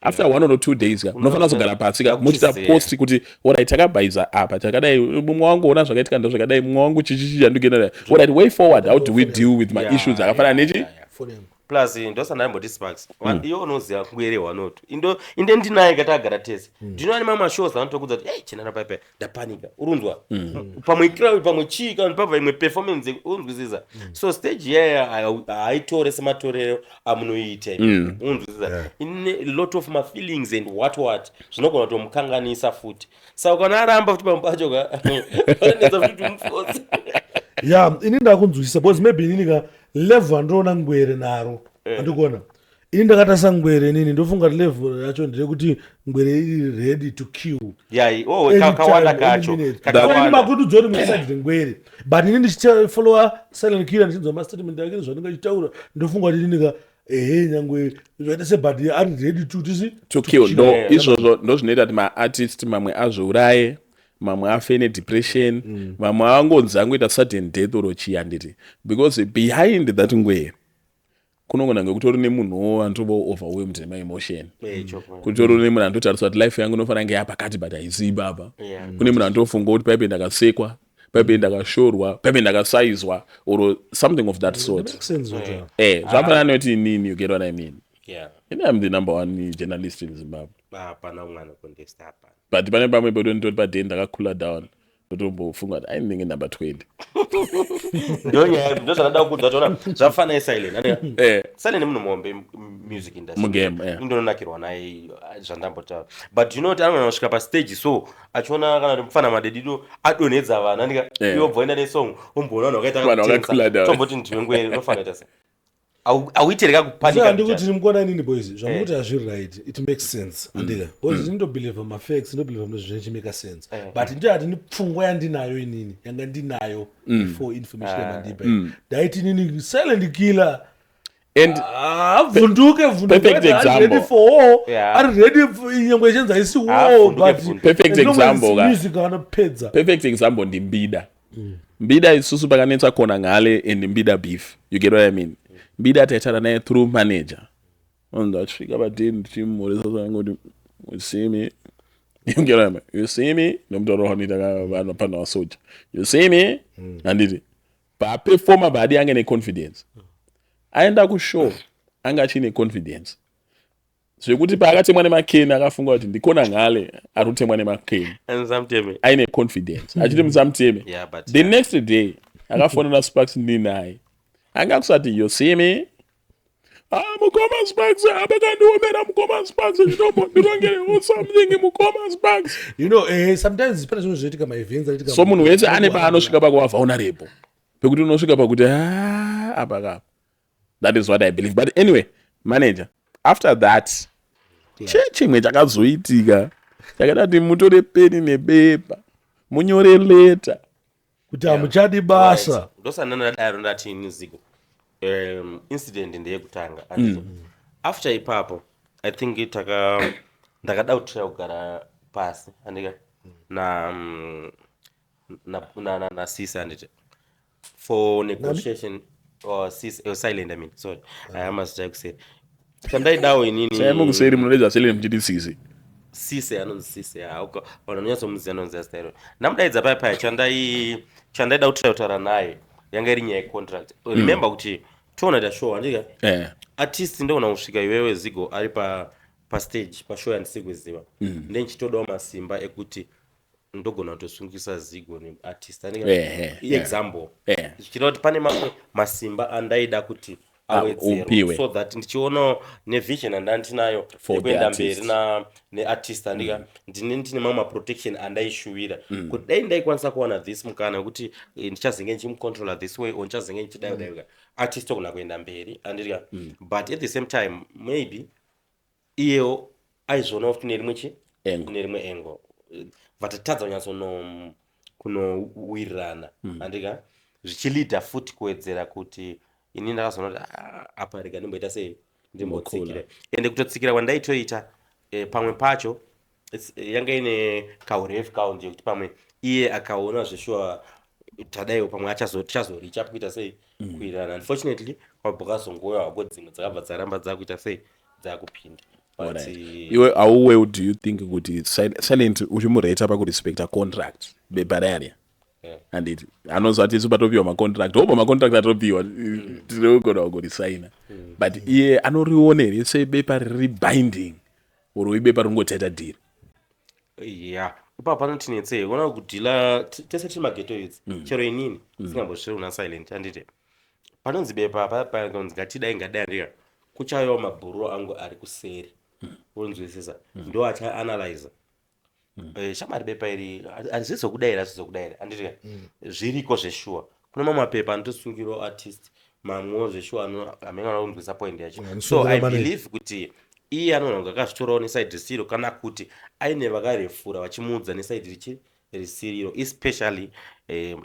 After 1 or 2 days ka, unofanira kuzogara pasi ka, muchiita Ndakuchiziva. post kuti alright, takabhaisa apa, takadai, mumwe wangu ona zvakaitika, ndo zvakadai, mumwe wangu chichichi chandigenera. Alright, way forward, how do we deal with my issues akafanana nechi? Phone yangu. Plus ndosandaimboti Sparks, iwe unoziva ngwere wanoto indo inde ndinaye katagara tese. Ndinoane mamwe mashows anotokudza kuti, "Ei, chenana paipai, ndapanika." Urunzwa pamwe crowd, pamwe chii, kana pabva imwe performance, unzwisisa? So stage iyaya haitore sematorero amunoiita, unzwisisa? Ine lot of mafeelings and what what, zvinogona kutomukanganisa futi. Saka kana aramba futi, pamwe pacho ka, anonetsa futi umuforce. Ya, ini ndakunzwisisa, because maybe inini ka, level andinoona ngwere naro, andikuona ini ndakatarisa ngwere, inini ndofunga kuti level yacho nderekuti ngwere iri ready to kill. Ya, oh, kakawanda kacho kakawanda. Makutudzori muside rengwere, but ini ndichifollowa Silent Killer, ndichinzwa mastatement ake, zvanenge achitaura, ndofunga kuti inini ka, ehe, nyangwe zvaita sebut ari ready to tisi To kill. Ndo izvozvo ndo zvinoita kuti maartist mamwe azviuraye, mamwe afe nedepression, mamwe angonzi angoita sudden death or chii, handiti? Because behind that ngwere kunogona ngekutori nemunhuwo anotoba overwhelmed nemaemotion. Chokwadi. Kutori nemunhu anototarisa kuti life yangu inofanira kunge yapakati, but haisi ipapa. Kune munhu anotofunga kuti paipe ndakasekwa, paipe ndakashorwa, paipe ndakasaizwa or something of that sort. Makes sense what. Zvafanana nekuti inini, you get what I mean? Yeah. Ini am the number one journalist in Zimbabwe. Hapana umwe anocontest, hapana. But pane pamwe pedu nditori padeni, ndakakula down, ndotombofunga kuti ainenge number 20. Ndonyaya, ndozvandada kuudza, toona zvafanana Silent. Silent munhu muhombe music industry. Mugame, yeah. Ndononakirwa naye zvandambotaura, but you know kuti anogona kusvika pastage so achiona kana kuti mufana Madedido adonhedza vanhu, andika iwe obva oenda nesong, omboona vanhu Vanhu vakakula down. Tomboti ndiwe ngwere, unofanira kuita sei? Auitire kakupanika. Handikuti ndimukona inini, boys, zvamukuti hazviri right. It makes sense, andika, because ndinotobelieve mafacts, ndinobelieve mune zvinhu zvichimake sense, but ndiyo hatini pfungwa yandinayo inini, yanga ndinayo before information yamandipa. Ndaiti inini Silent Killer And avhunduke. Perfect example. Ready for war. Ari ready nyangwe ichenzi haisi war. Avhunduke, But vhunduke. Perfect as long as example ka. music anopedza. Perfect example ndiMbida. Mbida isusu pakanetsa khona ngale and Mbida beef, you get what I mean? Mbida taitana naye through manager. Ndasvika padeni, ndichimurisa kuti, "You see me?" You get what I mean? "You see me?" Nomutauro wanoita vanhu pana vasoja, "You see me?" Handiti paperforma badi ange neconfidence, aenda kushow anga achine confidence zvekuti paakatemwa nemakeni akafunga kuti ndikona ngale ari kutemwa nemakeni. Ansamuteme. Aine confidence achiti musamuteme. Yeah, but The next day akafonera Sparks ndinaye, anga kusati, "You see me? Ah, mukoma Sparks, apakandiomera, mukoma Sparks, chitombondirongerewo something, mukoma Sparks." Sometimes pane zvinhu zvinoitika, maevents anoitika. So munhu wese ane paanosvika pakuva vulnerable, pekuti unosvika pakuti, "Ah, apa kapa." That is what I believe. But anyway, manager, after that, chechimwe chakazoitika chakada kuti mutore peni nebepa, munyore leta. Kuti hamuchadi basa. Ndosanana daro, ndati Zigo, incident ndeyekutanga. After ipapo, I think taka ndakada kutira kugara pasi, andika, na na na na, na sisi, anditi, for negotiation or sis, Silent, I mean, sorry, aya mazita ekuseri chandaidawo inini. Chaimukuseri munoredza Silent muchiti sisi. Sise, anonzi Sise. Vanhu vanonyatsomuziva, anonzi zita. Ndamudaidza paya paya, chandaida kutira kutaura naye yanga iri nyaya yecontract. Remember kuti toona show, handika? Artist ndogona kusvika iwewe Zigo ari pa pastage, pashow yandisi kuziva, ndenchitodawo masimba ekuti ndogona kutosungisa Zigo neartist, handika? Example, zvichireva kuti pane mamwe masimba andaida kuti. Awedzerwe so that ndichionawo nevision andandinayo yekuenda mberi neartist andika. Ndine ndine mamwe maprotection andaishuwira kuti dai ndaikwanisa kuwana this mukana wekuti ndichazenge ndichimucontrola this way or ndichazenge ndichidai dai artist ogona kuenda mberi, andika. But at the same time, maybe iyewo aizvionawo futi nerimwe chi Angle. Nerimwe angle, vatatadza kunyatsono kunowirirana, andika, zvichileada futi kuwedzera kuti ini ndakazoona kuti, "Ah, apa rega ndimboita sei, ndimbotsikira." Ende kutotsikira kwandaitoita, pamwe pacho yanga ine kaurefu count yekuti pamwe iye akaona zveshuwa tadaiwo pamwe tichazoricha kuita sei, kuwirirana. Unfortunately, kwabva kwazongouya hwako dzimwe dzakabva dzaramba dzakuita sei, dzakupinda. But Iwe, how well do you think kuti Silent uchimureta pakurespecta contract, bepa raya? Handiti anozwa kuti isu patopiwa macontract, obva macontract atopiwa, tinogona kungorisaina, but iye anoriona here sebepa riri binding or ibepa ringotaita deal? Ya, ipapo panotinetsei, ona kudeala tese tiri maghetto youths. Chero inini singambosviri kuna Silent, handiti panonzi bepa panonzi ngatidai, ngadai, andika, kuchauyawo mabhururu angu ari kuseri, unzwisisa, ndo achaanalyza. Shamwari, bepa iri hazvizokudai here? Hazvizokudai here? Handiti zviriko zveshuwa, kune mamwe mapepa anotosungirwa artist, mamwewo zveshuwa hamene vanokunzwisa point yacho. So Anosungira I manager. believe kuti iye anoona kunge akazvitorawo neside risiro, kana kuti aine vakarefura vachimuudza neside richi risiriro, especially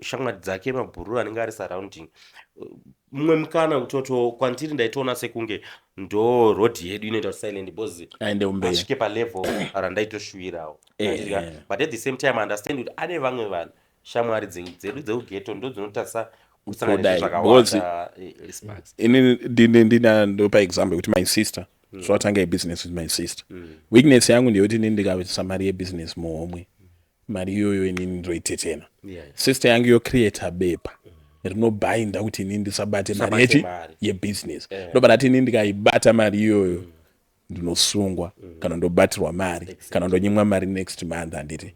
shamwari dzake, mabhururu anenge ari surrounding. Mumwe mukana kutoto kwandiri ndaitoona sekunge ndo road yedu inoita kuti Silent, because Aende kumberi. Asvike palevel randaitoshuwirawo. But at the same time, understand kuti ane vamwe vanhu, shamwari dzedu dzekughetto, ndo dzinotarisa kusangana Kudai, zvakawanda, Sparks. Ini ndina ndopa example yekuti my sister, so atanga ibusiness with my sister. Weakness yangu ndeyekuti inini ndikaisa mari yebusiness muhomwe, mari iyoyo inini ndoitetena. Sister yangu yocreata bepa rinobinda kuti inini ndisabate mari Usabate yechi mari. yebusiness. Ndobva ndati inini ndikaibata mari iyoyo, ndinosungwa kana ndobatirwa mari kana ndonyimwa mari next month. Handiti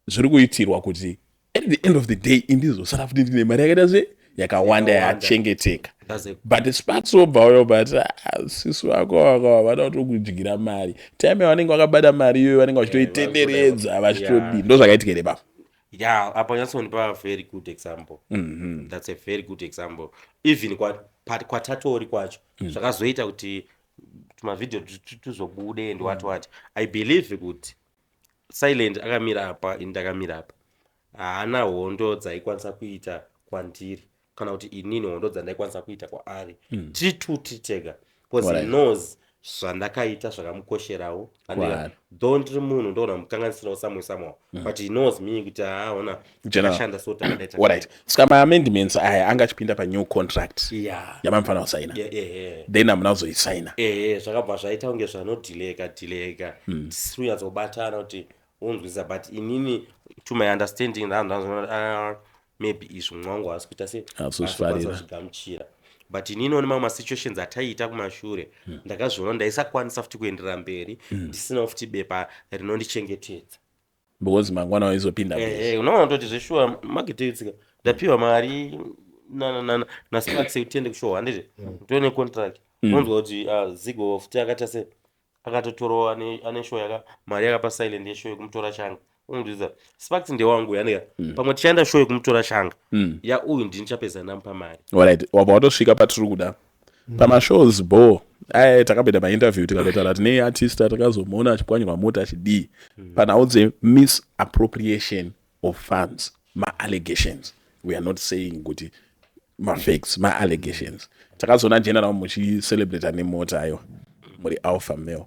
zviri kuitirwa kuti at the end of the day indizosara futi ndine mari yakaita se yakawanda, Yakawanda. yachengeteka. But Sparks wobva but, ah, sisi vako vaka vada kutokudyira mari. Time yavanenge vakabata mari iyoyo, vanenge vachitoitenderedza, vachitodii. Ndo zvakaitika here baba? Yeah, apa nyatsonipa very good example. That's a very good example. Even kwatatori kwacho, zvakazoita kuti tumavhidhiyo tuzobude and what what. I believe kuti Silent akamira apa, ini ndakamira apa, haana hondo dzaikwanisa kuita kwandiri kana kuti inini hondo dzandaikwanisa kuita kwaari. Tiri two, tiri tega, because he knows zvandakaita zvakamukosherawo. Kwaari. Though ndiri munhu ndoona mukanganisirawo samwe somehow, but he knows me kuti haaona General. takashanda, so takadai. Alright, saka maamendments aya anga achipinda panew contract yamamufanira kusaina. Then hamuna kuzoisaina. Ehe, zvakabva zvaita kunge zvanodhileka dhileka, tisiri kunyatsobatana kuti unzwisa. But inini, to my understanding, ndandazoona, ah, maybe izvi mumwe wangu haasi kuita se Haasi kuzvifarira. Kuzvigamuchira. But inini one mamwe masituations ataiita kumashure, ndakazviona ndaisakwanisa futi kuenderera mberi ndisinawo futi bepa rinondichengetedza. Because mangwana waizopinda busy. Ehe, unoona kutoti zveshuwa magetoitsika, ndapiwa mari naSparks yekuti tiende kushow, handiti ndione contract, unonzwa kuti, ah, Zigo futi akaita se akatotorawo ane show yaka mari yakapa Silent yeshow yekumutora shanga. Unonzwisa, Sparks ndewangu, yanika pamwe tichaenda show yekumutora shanga ya uyu, ndini chapedza ndamupa mari. Alright, wabva watosvika patiri kuda pamashows bo. Ai, takapinda painterview tikatotaura tine artist atakazomuona achipwanyirwa mota achidii panhau dzemisappropriation of funds, maallegations. We are not saying kuti mafacts, maallegations. Takazoona General muchicelebrata nemota. Aiwa, muri alpha male.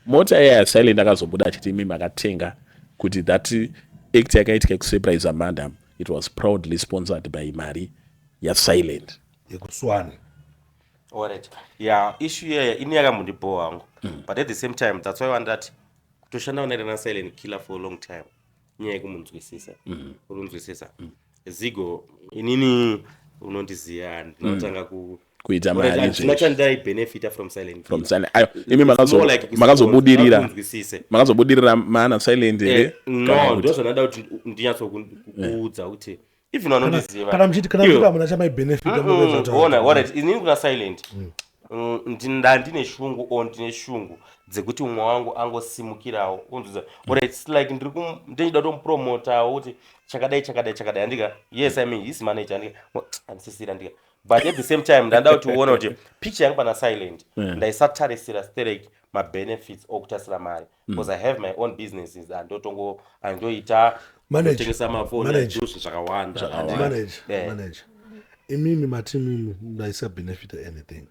Mota iya Silent akazobuda achiti imi makatenga, kuti that act yakaitika yekusurprise madam, it was proudly sponsored by mari yaSilent. Yekuswana. Alright, yeah, issue iyaya ini yakambondibhowa hangu, but at the same time, that's why wandati kutoshanda unaita naSilent Killer for a long time, inyaya yekumunzwisisa. Urunzwisisa, Zigo, inini unondiziya, ndinotanga ku Kuita mari handina zvezvi. Chandaibenefita from Silent From Killer. Silent, ayo imi It's more like makazobudirira kunzwisise. Makazobudirira maana Silent here? No, Kana ndo zvandada kuti ndinyatsokuudza kuti Even vanondiziva. Kana muchiti, kana muchiti hamuna chamaibenefita. Ona, alright, inini kuna Silent ndine shungu or ndine shungu dzekuti umwe wangu angosimukirawo, unzwisa? Alright, it's like ndiri ndinoda kutomupromotawo kuti chakadai, chakadai, chakadai, andika? Yes, I mean, his manager, andika? Handisisiri, andika? But at the same time ndanda kuti uone kuti picture yangu pana Silent, ndaisatarisira sterek mabenefits okutarisira mari, because I have my own businesses andotongo andoita. Manage. Kutengesa mafoni. Manage. Zvinhu zvakawanda. Manage. Eh. Manage, imimi mati mimi ndaisabenefita anything,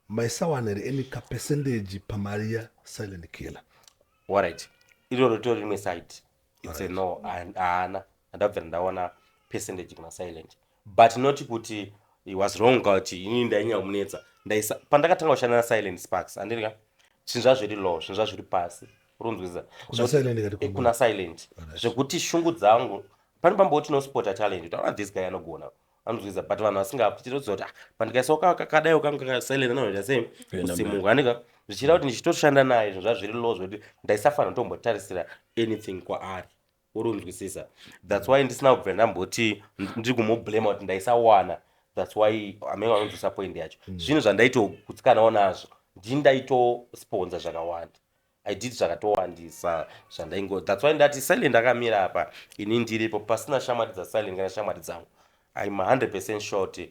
maisawana here any kapercentage pamari yaSilent Killer? Alright, iroro ritori rimwe side. It's a no. Haana, handabvira ndaona percentage kuna Silent, but not kuti he was wrong kana kuti inini ndainyanya kumunetsa. Ndaisa pandakatanga kushanda naSilent, Sparks, andirika, zvinhu zvazviri low, zvinhu zvazviri pasi, urunzwisa? Kuna Silent kati Kuna Silent, zvekuti shungu dzangu pane pamboti tinospota talent kuti, "Ah, this guy anogona," anozwisa, but vanhu vasingapi tinoziva kuti, "Ah, pandikaisawo kakadaiwo kangu kaSilent anoita sei kusimuka," andika? Zvichida kuti ndichitoshanda naye zvinhu zvazviri low, zvekuti ndaisafanira kutombotarisira anything kwaari, urunzwisisa? That's why ndisina kubvira ndamboti ndiri kumublame kuti ndaisawana. That's why amenge vanonzwisa point yacho. Zvinhu zvandaitogutsikanawo nazvo, ndini ndaitosponsa zvakawanda. I did zvakatowandisa zvandaingo. That's why ndati Silent akamira apa, ini ndiripo, pasina shamwari dzaSilent kana shamwari dzangu, I'm 100% sure kuti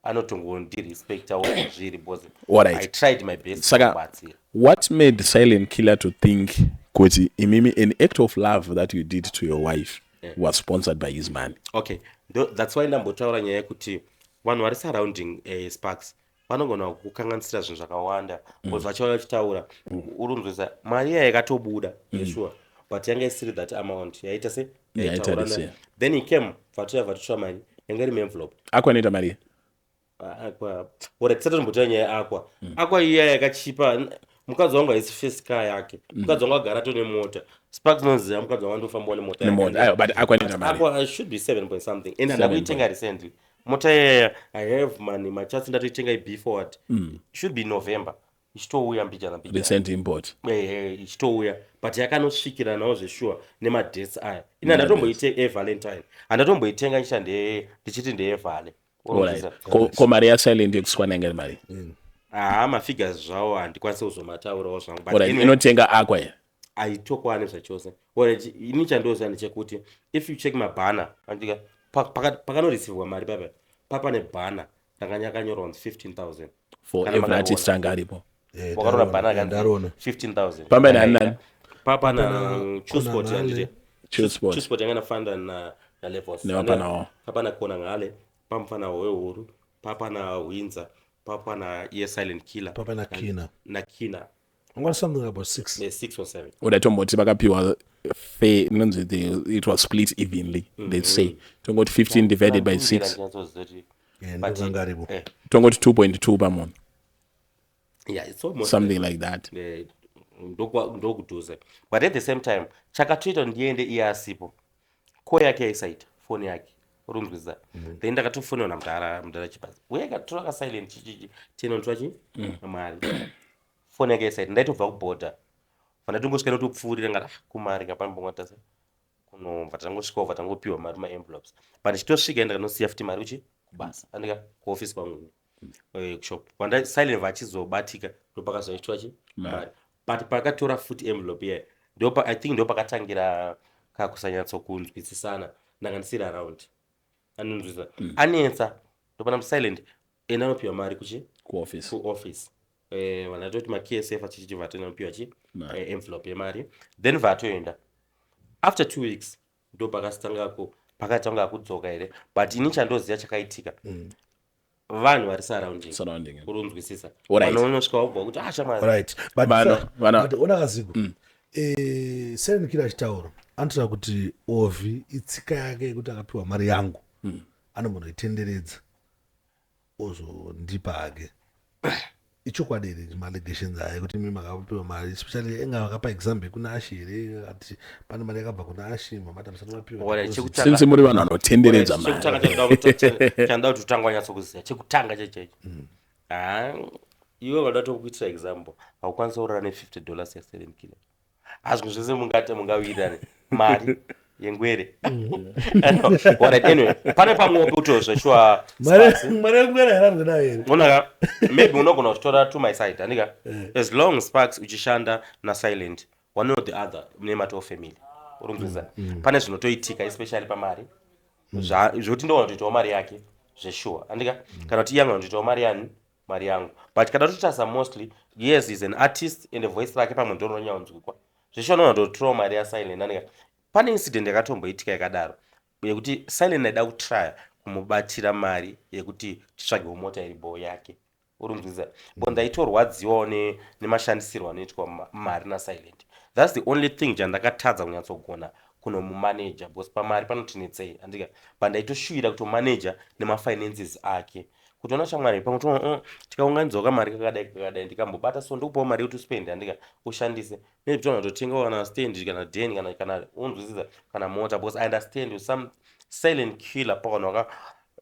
anotongondirespectawo zviri, because I tried my best Saka kubatsira. what made Silent Killer to think kuti imimi, an act of love that you did to your wife was sponsored by his money? Okay, that's why ndambotaura nyaya yekuti vanhu vari surrounding Sparks vanogona kukanganisira zvinhu zvakawanda, because vachauya vachitaura, urunzwisa? Mari iya yakatobuda sure, but yanga isiri that amount yaita se Yaitarisira. yaitaura. Then he came, vatoya vatotsva mari yanga iri muenvelope. Akwa mari? Aqua, ora tisati tombotaura nyaya yeAqua. Aqua iya yakachipa. Mukadzi wangu haisi first car yake. Mukadzi wangu agara tone mota. Sparks noziva mukadzi wangu andofambawo nemota yake. Nemota. Aiwa, but Aqua inoita mari? Aqua should be 7 point something, and handakuitenga recently mota iyaya. I have money machats, ndatoitenga ibe forward. Should be November, ichitouya mbijana mbijana. Recent import. Ichitouya, but yakanosvikiranawo zvesure nemadates aya. Ini handatomboite eValentine, handatomboitenga ndichiti ndeyeVale. Alright. Ko mari yaSilent yekuswana yanga iri mari? Haa, mafigures zvawo handikwanisi kuzomataurawo zvangu, but Alright, anyway, inotenga Aqua here? Haitokwani zvachose. Alright, ini chandoziva ndechekuti if you check mabhana, andika pakanoreceivewa mari papa, pane bhana rakanyakanyorwa kunzi 15,000. For Kana every makariona. artist anga aripo. Wakarora bhana rakanzi Ndarona. 15,000. Pamba nani nani? Papa na Pana Chillspot. Kona. Handiti? Chillspot. Chillspot yanga nafanda na Levels. Nevapanawo. Papa na Kona ngale, pamfana wehuru, papa na Windsor, papa na iye Silent Killer. Papa na Kina. Na Kina. I something about six. 6 or 7. Oda tomboti vakapiwa fair, inonzi it was split evenly, let's say tongoti 15 divided by 6. Yeah, ndokanga aripo. Tongoti 2.2 pamunhu. Yeah, it's almost Something like that. Ndokudhuze, but at the same time chakatoita kuti ndiende iye asipo, ko yake yaisaita foni yake, urunzwisa? Then ndakatofonera namudhara, mudhara Chibhazi, uye katora kaSilent chichichi tinotora chi mari, foni yake yaisaita. Ndaitobva kubhodha, vandatongosvika notopfuurira ngati, "Ah, kumari kapanombongwatasa kunobva." Tangosvikawo, tangopiwa mari maenvelopes, but ndichitosvika ndakanosiya futi mari kuchi kubasa, andika kuofisi kwangu, kushop. Panda Silent vachizobatika, ndopakazoitwa chi mari, but pakatora futi envelope iyayo, ndopa, I think ndopakatangira kakusanyatsokunzwisisana. Ndanga ndisiri around, anonzwisa? Anetsa, ndopana Silent enda anopiwa mari kuchi Kuoffice. Kuoffice. Vanatoti maKSF achichiti vatinopiwa chi Mari. Envelope yemari, then vatoenda. After 2 weeks ndo pakasitangako, pakatanga kudzoka here, but ini chandoziva chakaitika, vanhu vari surrounding. Surrounding. Urunzwisisa? Alright. Vanonosvika wabva kuti, "Ah, shamwari." Right, but but ona kaziku, Silent Killer achitaura, anotaura kuti Ovi itsika yake yekuti akapiwa mari yangu anombonoitenderedza ozondipa hake. Ichokwadi here maallegations aya ekuti imi makapiwa mari, especially enga vakapa example kuna Ashi here, ati pane mari yakabva kuna Ashi, mamati musati mapiwa Alright, deposit? Since muri vanhu vanotenderedza chekutanga mari. Chandoda kuti utanga wanyatsokuziva chekutanga chechecho, ha, iwe vada tokuitira example, haukwanisi kurara ne$50 ya7 kilo. Hazvimwe zvese mungati mungawirirane mari. Yengwere. Alright, anyway, pane pamwewo pekuti zveshuwa Mari yengwere hairarwe nayo here? Unaka maybe unogona kuchitora to my side, andika? As long Sparks uchishanda naSilent, one or the other mune matoo family, uri kunzwisisa? Pane zvinotoitika, especially pamari. Zvokuti ndogona kutoitawo mari yake zveshuwa, andika? Kana kuti iye angona kutoitawo mari yani, mari yangu. But kana totarisa mostly, yes, is an artist and voice rake pamwe ndorinonyanzwikwa zveshuwa, ndogona kutotorawo mari yaSilent, andika? Pane incident yakatomboitika yakadaro yekuti Silent aida kutrya kumubatira mari yekuti titsvagewo mota iri bho yake, uri kunzwisisa? But ndaitorwadziwawo nemashandisirwo anoitwa mari naSilent. That's the only thing chandakatadza kunyatsogona kunomumaneja, because pamari panotinetsei, andika? But ndaitoshuvira kutomaneja nemafinances ake, kuti ona shamwari, pamwe tikaunganidzawo kamari kakadai kakadai, ndikambobata, so ndikupawo mari yekuti uspende, andika? Ushandise, maybe toona kutotengawo kana stand, kana den, kana unzwisisa, kana mota, because I understand with some Silent Killer pavanhu vaka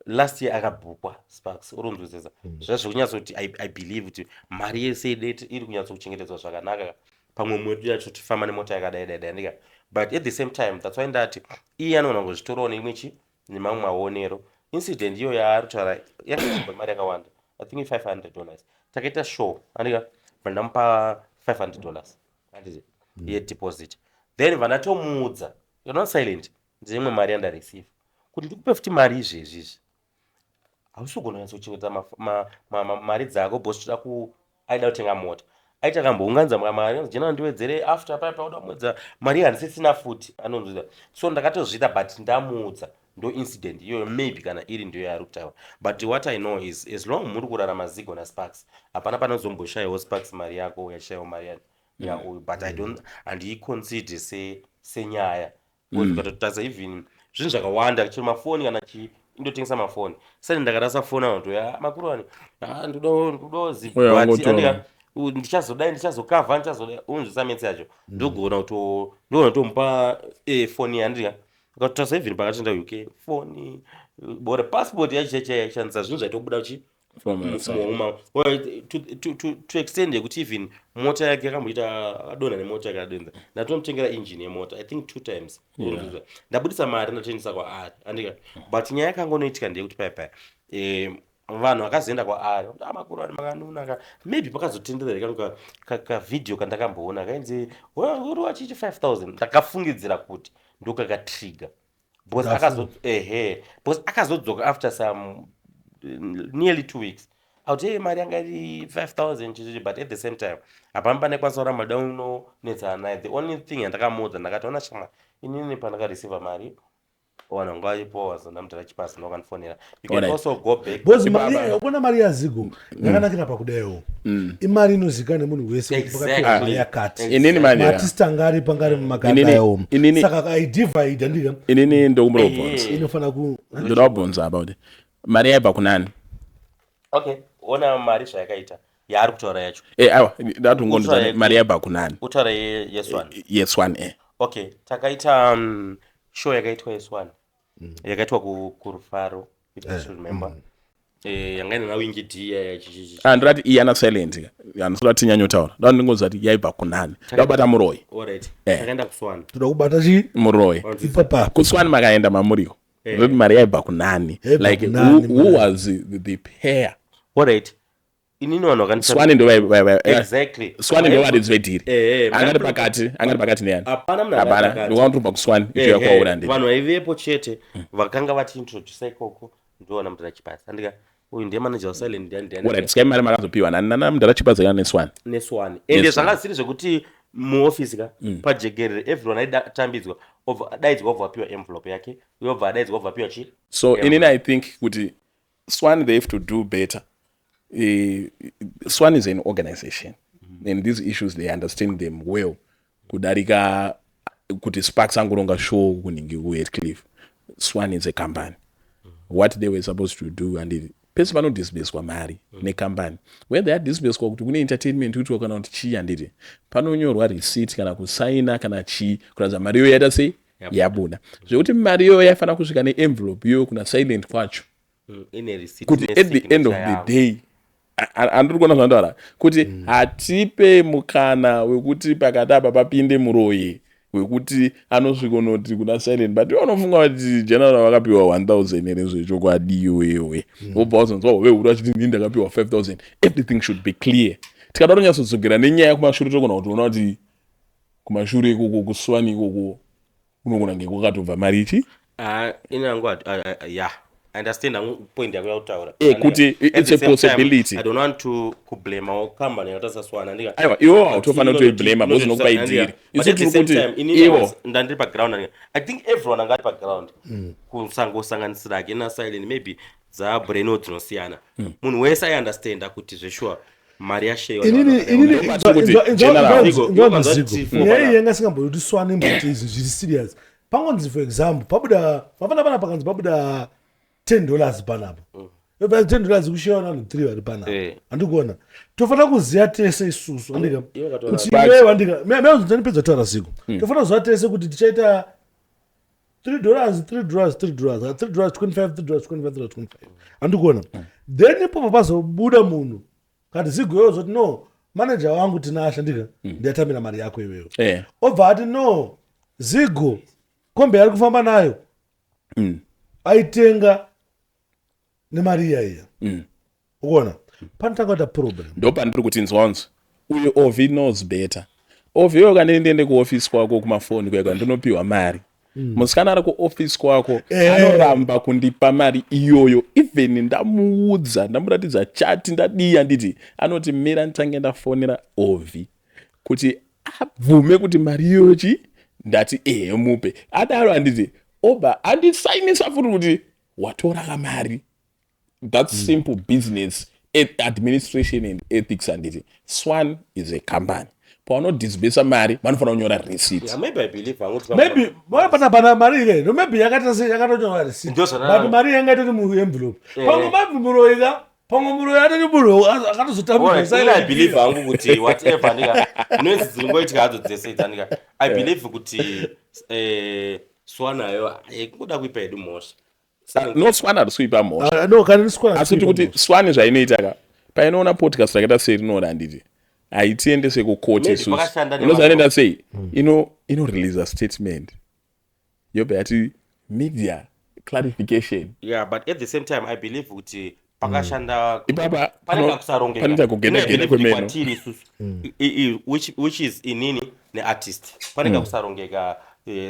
last year akabhukwa Sparks, uri kunzwisisa? Zva zvekunyatsoti I believe kuti mari yese ideti iri kunyatsokuchengetedzwa zvakanaka. Pamwe mwedu yacho tifamba nemota yakadai dai dai, andika? But at the same time, that's why ndati iye anogona kuzvitorawo neimwe chi nemamwe maonero. Incident iyo yaari kutaura yakaitwa mari yakawanda, I think $500. Takaita show, andika? Bva ndamupa $500, handiti, yedeposit. Then vandatomuudza, you're not Silent, ndine mari yandareceive, kuti ndikupe futi mari izvezvi izvi, hausi kugona kunyatsokuchengeta mari dzako, because toda ku aida kutenga mota. Aiti akambounganidza mari, jena ndiwedzere after paya uda kumuwedzera mari, handisisina futi, anonzwisa. So ndakatozviita, but ndamuudza. Ndo incident iyoyo, maybe kana iri ndiyo yaari kutaura. But what I know is, as long muri kurarama Zigo naSparks, hapana panozomboshayiwo Sparks mari yako, yashayiwo mari yauyu. But I don't, handiiconsider senyaya, because ukatotarisa even zvinhu zvakawanda, chero mafoni, kana chi indotengesa mafoni sani, ndakarasa foni, anotoya makuru ani, "Ah, ndodawo Oya, zibhati." wangotora. Andika, ndichazodai, ndichazokavha, ndichazodai, unzwisa metsi yacho, ndogona kuto ndogona kutomupa foni yandika. Ukatotarisa even pakatoenda UK, foni bora, passport yacho chaicho yaishandisa, zvinhu zvaitobuda uchi From outside. Well, to extend yekuti even mota yake akamboita adonha nemota yake, adonha, ndatomutengera engine yemota, I think two times. Ndabudisa mari, ndatoendesa kwaari, andika? But nyaya yakangonoitika ndeyekuti paya paya vanhu vakazoenda kwaari, "Ah, makuru ani makanunaka." Maybe pakazotenderera kavhidhiyo kandakamboona kainzi uri wachichi 5000, ndakafungidzira kuti ndokakatrigger, because akazo ehe, because akazodzoka after some nearly 2 weeks auti, "Hey, mari yanga iri 5000 chichichi." But at the same time hapana pane kwanisa kuramba da unonetsana naye. The only thing yandakamuudza, ndakati, "Ona shamwari, inini pandakareceiva mari, vanhu vanga varipo wazonamutira chipasi, ndokandifonera. You can also go back." Because mari, ukona mari yaZigo yakanakira pakudaiwo, imari inozikanwa nemunhu wese kuti pakapiwa mari yakati. Inini manje Maartist anga aripo, anga ari mumakadaiwo, saka aidivide, andika? Inini ndokumbira kubvunza. Inofana ku Ndoda kubvunza about mari yaibva kunani. Okay, ona mari zvayakaita yaari kutaura yacho. Aiwa, ndatongondiza mari yaibva kunani. Utaura yeSwan. YeSwan, e. Okay, takaita show yakaitwa yeSwan, yakaitwa kuRufaro, if I should remember. Yanga ina naWinky D. Ah, ndinoti iyi ana Silent, handisida tinyanyotaura, ndoda ndingoziva kuti yaibva kunani, ndakubata muroyi. Alright. Eh. Takaenda kuSwan. Toda kubata chii? Muroyi. Ipapa. KuSwan makaenda mamuriko, ndoti mari yaibva kunani. Yaibva Like kunani, who mari? was the pair? Alright, inini vanhu vakandisa Swan ndo Exactly. Swan ndo varidzi vedhiri. Angari pakati neyani? Hapana munhu angari Hapana. pakati. Ndokwanotobva kuSwan ichiuya kwaura ndi Vanhu vaivepo chete vakanga vatiintrodusa ikoko, ndoona Mudhara Chipasi, andika? Uyu ndiye manager waSilent, ndiani, ndiani. Alright, sikai mari makazopiwa nani nana Mudhara Chipasi kana neSwan? NeSwan. Ende zvanga zvisiri zvekuti muofisi ka, pajekerere everyone aitambidzwa, obva adaidzwa, obva apiwa envelope yake, uye obva adaidzwa, obva apiwa chi So inini I think kuti Swan, they have to do better. Swan is an organization and these issues they understand them well kudarika kuti Sparks angoronga show kuningi kuHatcliffe. Swan is a company. What they were supposed to do, and pese panodisburswa mari necompany, whether yadisburswa kuti kune entertainment kuitwa kana kuti chii, handiti panonyorwa receipt kana kusaina kana chii kuratidza mari iyoyo yaita sei, yabuda, zvekuti mari iyoyo yaifanira kusvika neenvelope iyoyo kuna Silent kwacho, Ine receipt kuti at the end of nesignature the yavo. day, handiri kuona zvandaura kuti hatipe mukana wekuti pakati apa papinde muroyi. Hwekuti anosvikonoti kuna Silent, but iwe unofunga kuti General vakapiwa 1000 here zvechokwadi iwewe? Wobva wazonzwa hove huru achiti, "Ndini ndakapiwa 5000." Everything should be clear. Tikada kunyatsodzokera nenyaya kumashure, togona kutoona kuti kumashure ikoko, kuSwan ikoko, kunogona kunge kwakatobva mari ichi. Ah, inangu, yeah, I understand hangu point yako yakutaura. Kuti it's a possibility. I don't want to kublame company yakaita saSwan, andika. Aiwa, iwo hautofanira kutoiblame because unokupa idhiri. Isu tiri kuti ivo Ndandiri paground, andika. I think everyone anga ari paground, kusangosanganisira ake naSilent, maybe dzabreno dzinosiyana. Munhu wese aiunderstanda kuti zvesure mari yasheyiwa. Inini Kuti General- Zigo, nyaya iyi yanga isingambodi Swan mboti izvi zviri serious. Pangonzi, for example, pabuda mafana pana, pakanzi pabuda $10 panapa, $10 kushewa navanhu 3 vari panapa. Handikuona tofanira kuziva tese isusu, andika, Iwe wakatora- kuti iwewe, andika, meazondipedza kutaura, Ziko, tofanira kuziva tese kuti tichaita $3, $3, $3, $3 25, $3 25, $3 25, handikuona. Then ipopo pazobuda munhu kati Zigo yozoti, "No, manager wangu Tinasha, ndika ndiyatambira mari yako iwewe." Obva ati, "No, Zigo, kombi yaari kufamba nayo aitenga nemari iya iya." Ukuona panotanga kuita problem. Ndopandiri kuti nzwanzo uyu Ovi knows better. Ovi, iwe kana ndiende kuofisi kwako kumafoni kweka, ndinopiwa mari. Musikana ari kuofisi kwako anoramba kundipa mari iyoyo, even ndamuudza, ndamuratidza chati ndadii, handiti? Anoti, "Mira nditange ndafonera Ovi kuti abvume kuti mari iyoyo chi." Ndati, "Ehe, mupe." Adaro, handiti, obva andisainisa futi kuti watora kamari. That's simple business administration and ethics, handiti? Swan is a company. Pavanodisbursa mari, vanofanira kunyora receipt. Yeah, maybe I believe hangu kuti Maybe mona pana pana mari ile, no, maybe yakaita se yakatonyorwa receipt, but mari yanga itori muenvelope. Pamwe maybe muroyi ka, pamwe muroyi atori muroyi akatozotambira. Alright, I believe hangu kuti whatever, ndika noise dzinongoitika hadzo dzese idzi, andika, I believe kuti Swanayo kungoda kuipa hedu mhosva. No, Swan harisi kuipa mhosva. Ah, no, kana ndiswana Asi kuti Swan zvainoita ka, painoona podcast rakaita serinoda, handiti, haitiendese kukoti. Maybe Isusu pakashanda unoziva nevanhu. inoita sei? Inoreleasa statement, yobva yati media clarification. Yeah, but at the same time I believe kuti pakashanda Ipapa pane kakusarongeka. Panoita kugenda Ine genda believe kuti kwemeno. kwatiri isusu, which is inini neartist, pane kakusarongeka,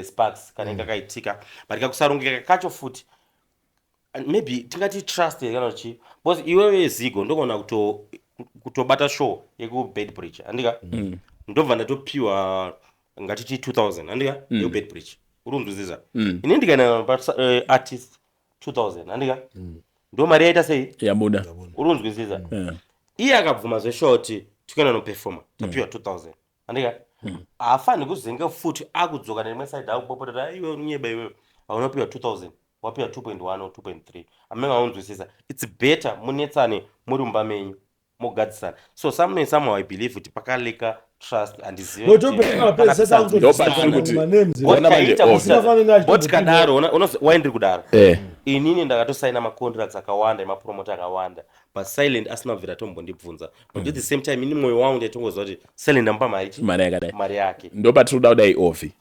sparks kanenge kakaitika, but kakusarongeka kacho futi, and maybe tingati trust here kana chi, because iwewe Zigo ndogona kutobata show yekuBeitbridge, handika? Ndobva ndatopiwa ngatiti 2000, handika, yekuBeitbridge. Uri kunzwisisa? Ini ndikaenda pa artist 2000, handika, ndo mari yaita sei? Yabuda. Uri kunzwisisa? Iye akabvuma zvesure kuti tikuenda noperforma, tapiwa 2000, handika? Haafanhi kuzenge futi akudzoka nerimwe side akupopota, "Aiwe, unyeba iwewe, haunopiwa 2000, wapiwa 2.1 or 2.3." Amenge aunzwisisa? It's better munetsane muri mumba menyu, mogadzisana. So somewhere, somehow I believe kuti pakaleka trust, handizive Ona manje, oh. Tikadaro, why ndiri kudaro? Inini ndakatosaina macontracts akawanda emapromota akawanda, but Silent asina kubvira tombondibvunza. But at the same time, ini mwoyo wangu ndaitongoziva kuti Silent amupa mari chi? Mari yakadai. Mari yake. Ndopatiri kuda kudai, Ovi.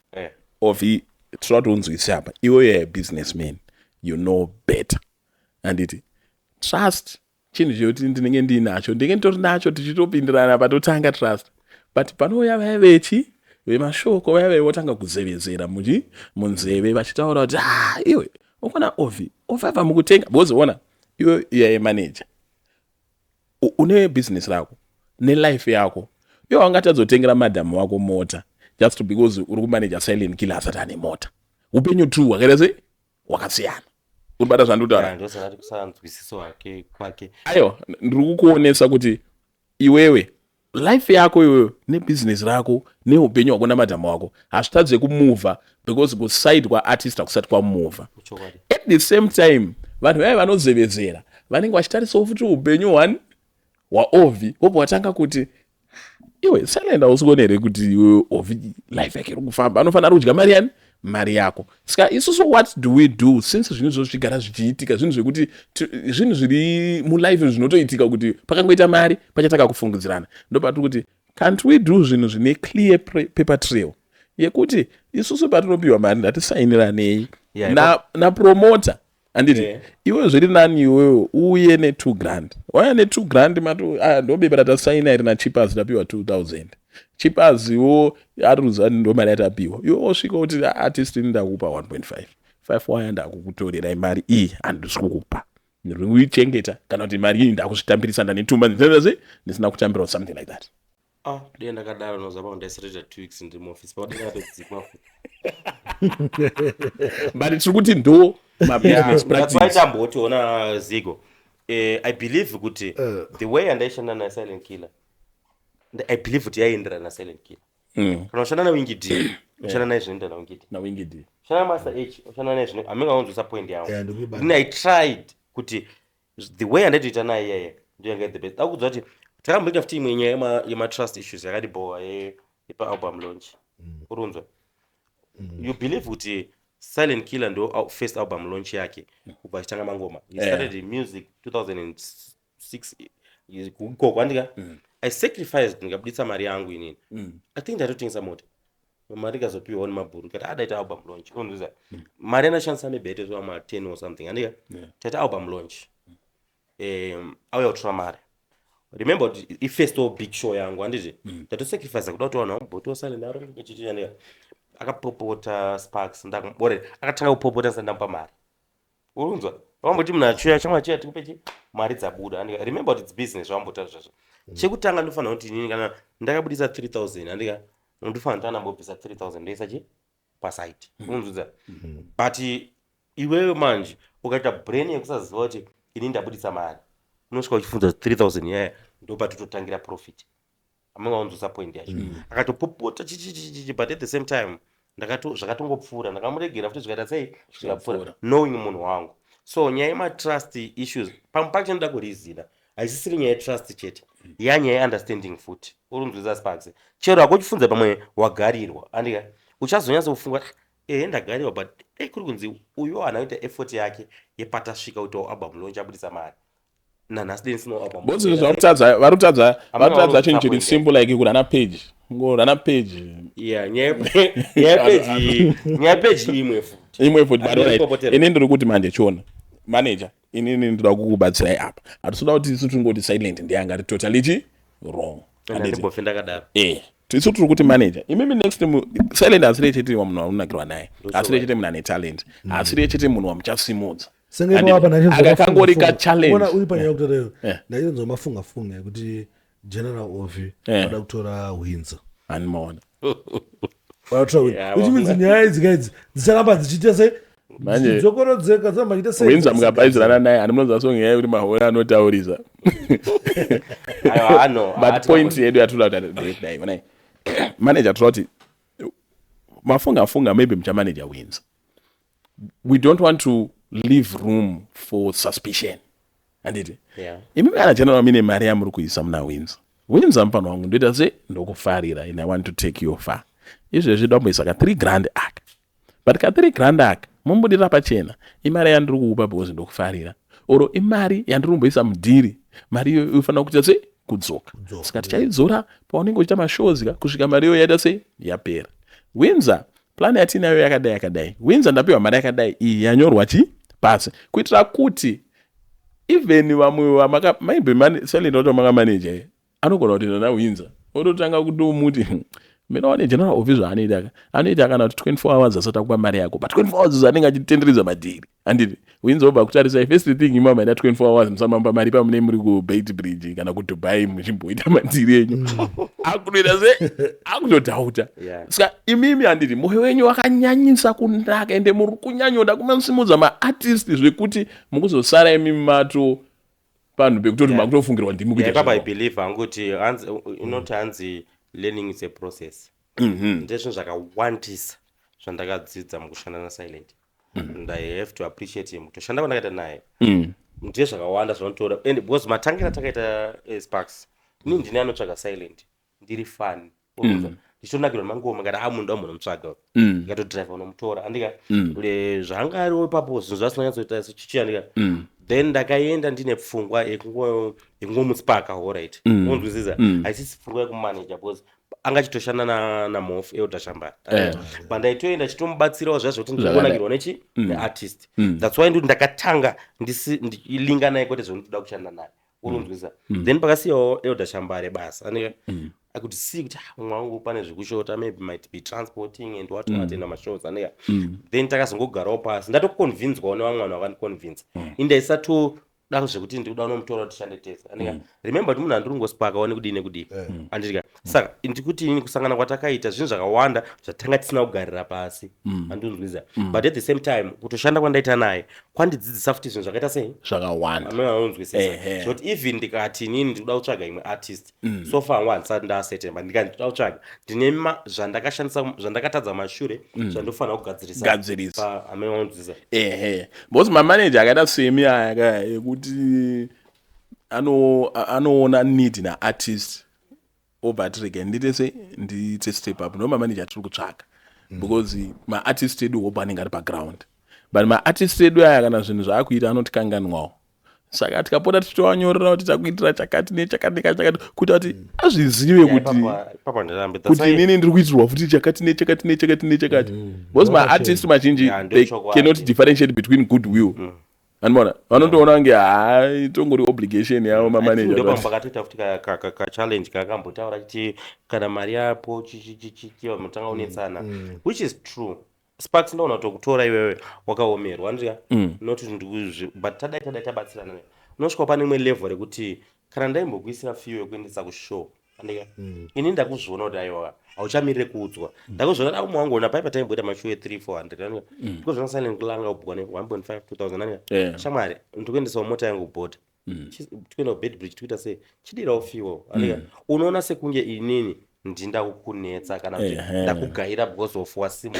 Ovi, tinoda kuti unzwise apa. Iwe, you're a businessman, you know better, handiti? Trust chinhu chekuti ndinenge ndiinacho, ndinenge nditori nacho, tichitopindirana patotanga trust, but panouya vaya vechi vemashoko vaya vaivotanga kuzevezera muchi munzeve vachitaura kuti, "Ah, iwe ukona Ovi, Ovi abva mukutenga," because ona, iwe iyaye manager, une business rako nelife yako. Iwe wangatadzotengera madhamu wako mota just because uri kumanager Silent Killer asati ane mota. Upenyu tu hwakaita sei? Hwakasiyana. Uri bata zvandikutaura? Ndosakati kusanzwisiso hake kwake. Aiwa, ndiri kukuonesa kuti iwewe life yako iwewe nebhizinesi rako neupenyu hwako namadhamu wako hazvitadze kumuvha because kuside kwaartist hakusati kwamuvha. Chokwadi. At the same time, vanhu vaya vanozevezera vanenge vachitarisawo futi upenyu hwani? HwaOvi. Wobva watanga kuti, "Iwe Silent, hausi kuona here kuti iwe Ovi life yake iri kufamba? Anofanira kudya mari yani? Mari yako." Saka isusu, what do we do since zvinhu izvozvo zvigara zvichiitika, zvinhu zvekuti zvinhu zviri mulife zvinotoitika kuti pakangoita mari pachataka kufungidzirana? Ndopatiri kuti, can't we do zvinhu zvine clear paper trail? Yekuti isusu patinopiwa mari ndatisainiranei napromota, handiti? Iwe zviri nani iwewe uye ne2 grand, waya ne2 grand mato, ah, ndo bepa ratasaina iri naChipas, tapiwa 2000. Chipaswo ari ndo mari yatapiwa. Iwe wosvika kuti, "Artist, ini ndakupa 1.5 5 waya, ndakukutorerai mari iyi, handisi kukupa, ndiri kuichengeta," kana kuti, "Mari iyi ndakuzvitambirisa, ndane 2 months ndisina kutambira," or something like that. Ah, dai ndakadaro nozapa ndaisatoita 2 weeks ndiri muofisi, pakuti ndakatodzikwa futi. But tiri kuti ndo mabusiness practice. Vaitamboti zigo, I believe kuti the way yandaishanda naSilent Killer, I believe kuti yaienderana naSilent Killer. Kana ushanda naWinky D, ushanda naye zvinoenderana naWinky D. NaWinky D. Ushanda naMaster H, ushanda naye zvino haminga unzwisa point yangu. Yeah, ndikuibata. Ini I tried kuti the way yandaitoita naye iyeye ndiyo yanga the best. Dakudza kuti takamboita futi imwe nyaya yematrust issues yakatibowa yepaalbum launch, urunzwa? You believe kuti Silent Killer ndo first album launch yake kubva achitanga mangoma. He started music 2006 ikoko, andika? I sacrificed, ndikabuditsa mari yangu inini. I think ndatotengesa mota, mari ikazopiwawo nemabhuru kati adaita album launch, unzwisa? Mari yandashandisa maybe yaitosvika ma 10 or something, andika? Taita album launch, auya kutora mari. Remember kuti ifirst big show yangu, handiti? Ndatosacrifice kuda kuti vanhu vambotiwo Silent arongechiti. Akapopota Sparks, ore akatanga kupopota ndisati ndamupa mari, urunzwa? Vamboti munhu achiuya chamwa chiya tikupe chi mari dzabuda, andika? Remember kuti it's business zvavambotaura zvazvo. Chekutanga ndofanira kuti inini kana ndakabudisa 3000, andika, ndofanira kuti andambobvisa 3000 ndoisa chi paside, unzwidza? But iwewe manje ukaita brain yekusaziva kuti ini ndabudisa mari, unosvika uchifunza kuti 3000 yaya ndopatototangira profit. Amunga unzwisa point yacho? Akatopopota chichichichichi, but at the same time zvakatongopfuura, ndakamuregera futi, zvikaita sei, zvikapfuura, knowing munhu wangu. So nyaya yematrust issues pamwe pacho inoda kurizina, haisisiri nyaya yetrust chete, yanyaya yeunderstanding futi, urunzwisa, Sparks? Chero hakuchifunza pamwe wagarirwa, andika? Uchazonyatsokufunga, "Ehe, ndagarirwa, but dai kuri kunzi uyu haana kuita effort yake yepatasvika kuitawo album launch, abudisa mari nanhasi, dei ndisinawo album." Bozi zvarikutadza, vari kutadza chinhu chiri simple like kurana page, ngorana page. Yeah, nyaya yepeji imwe futi. Imwe futi, but alright, ini ndiri kuti manje chiona, manager, inini ndoda kukubatsirai apa. Hatitoda kuti isu tingoti Silent ndeyanga ri totally chi wrong. Handimbofe ndakadaro. Isu tiri kuti, manager, imimi next Silent hasiri chete munhu waunakirwa naye, hasiri chete munhu ane talent, hasiri chete munhu wamuchasimudza. Akakangori kachallenge. Uri panyaya yekutaurayo, ndainzwa mafunga funga ekuti General Ovi vada kutora Windsor. Handimaona. Which means nyaya idzi kaidzi dzicharamba dzichiita se dzichidzokorodzeka, dziramba chiita se Windsor mukabaidzirana naye, handi munonzwa song yaya kuti mahore anotaurisa? But point yedu yatoda kuti dai onai, manager, toda kuti mafunga funga maybe muchamanager Windsor. We don't want to leave room for suspicion, handiti? Imi kana General mine mari yamuri kuisa muna Windsor, Windsor mufano wangu, ndoita se ndokufarira and I want to take you far. Izvezvi ndamboisa ka 3 grand aka, but ka 3 grand aka mumbudira pachena, imari yandiri kuupa because ndokufarira, oro imari yandiri kumboisa mudhiri. Mari iyoyo inofanira kuita se kudzoka, saka tichaidzora paunenge uchiita mashows ka, kusvika mari iyoyo yaita sei, yapera. Windsor, plan yatinayo yakadai yakadai. Windsor, ndapiwa mari yakadai, iyi yanyorwa chi pasi, kuitira kuti even vamwe maybe Silent wacho makamanager anogona kuti nana Windsor ototanga kutomuti, "Mina wane General Ovi zvaanoita ka, anoita kana kuti 24 hours asati akupa mari yako." But 24 hours anenge achitenderedza madhiri, handiti? Windsor obva kutarisai, first thing ima maida 24 hours musamamba mari pamune muri kuBeitbridge kana kuDubai muchimboita madhiri enyu, akutoita se akutodhauta. Saka imimi, handiti, mwoyo wenyu wakanyanyisa kunaka, ende muri kunyanyoda kumasimudza maartist zvekuti mukuzosara imimi mato panhu pekutoti makutofungirwa ndimi kuita. Ipapa I believe hangu kuti inoti hanzi learning is a process. Ndezvinhu zvakawandisa zvandakadzidza mukushanda naSilent, and I have to appreciate him kutoshanda kwandakaita naye. Ndiye zvakawanda zvanotora, and because matangira takaita Sparks, ini ndini anotsvaga Silent, ndiri fan, ndichitonakirwa nemangoma, ngati a munhu damunomutsvaga, ndikatodrive unomutora, andika? Zvanga ariwo ipapo, zvinhu zvasina nyatsoita chichi, andika? Then ndakaenda ndine pfungwa yekungomuspaka, alright, unzwisisa? Haisisi pfungwa yekumanager because Anga achitoshanda naMhofu Elder Shambari. Eh. Pandaitoenda chitomubatsirawo zviya zvekuti Zvakadai. ndikonakirwa nechi neartist. That's why ndikuti ndakatanga ndichilinga naye, kwete zvekuti ndoda kushanda naye, urunzwisa. Then pakasiyawo Elder Shambare basa, andika I could see kuti, ah, umwe wangu pane zvekushota, maybe might be transporting and what what and mashows, andika. Then takazongogarawo pasi, ndatoconvinzwawo nevamwe vanhu vakandiconvince. Indaisatoda zvekuti ndikuda unomutora kuti tishande tese, andika. Remember kuti munhu andiri kungosipakawo nekudii nekudii, andika. Saka ndikuti inini kusangana kwatakaita, zvinhu zvakawanda zvatanga tisina kugarira pasi, andinzwisa. But at the same time, kutoshanda kwandaita naye kwandidzidzisa futi zvinhu zvakaita sei? Zvakawanda. Anonzwisisa. Zvekuti even ndikati inini ndikuda kutsvaga imwe artist, so far hangu handisati ndasettle, but ndikati ndikuda kutsvaga, ndine zvandakashandisa, zvandakatadza mashure, zvandofanira kugadzirisa. Gadzirisa. Amewanzwisisa. Ehe, because mamanager akaita semi aya ka, ekuti anoona need naartist, obva ati rega ndiite se ndiite step up, ndo mamanager atiri kutsvaga, because maartist edu hope anenge ari paground, but maartist edu aya kana zvinhu zvaakuita anotikanganwawo. Saka tikapota tichitovanyorera kuti takuitira chakati nechakati nechakati, kuita kuti azvizive kuti Papa ndirambe. kuti inini ndiri kuitirwa futi chakati nechakati nechakati nechakati, because maartist mazhinji Yeah, they ndochokwadi. cannot differentiate between goodwill. Anoona, vanondoona kunge hai, tongori obligation yavo mamanager. Ndopamwe pakatoita futi kachallenge kakambotaura chiti kana mari yapo chichichichi, vanotanga kunetsana, which is true. Sparks, ndaona kutokutora iwewe wakaomerwa, andika not ndikuzvi, but tadai tabatsirana, unosvika pane imwe level rekuti kana ndaimbokuisira fiyo yekuendesa kushow, andika, ini ndakuzviona kuti aiwa, hauchamirire kuudzwa. Ndakuzviona da umwe wangu ona pai pataimboita mashow e3 400, andika, ndikuzviona Silent Killer ubhukwa ne 1.5 2000, andika. Shamwari, ndikuendesawo mota yangu kubhodha, tikuenda kuBeitbridge, tikuita sei, chidirawo fuel, andika. Unoona sekunge inini ndinda kukunetsa kana kuti ndakugaira because of wasimu.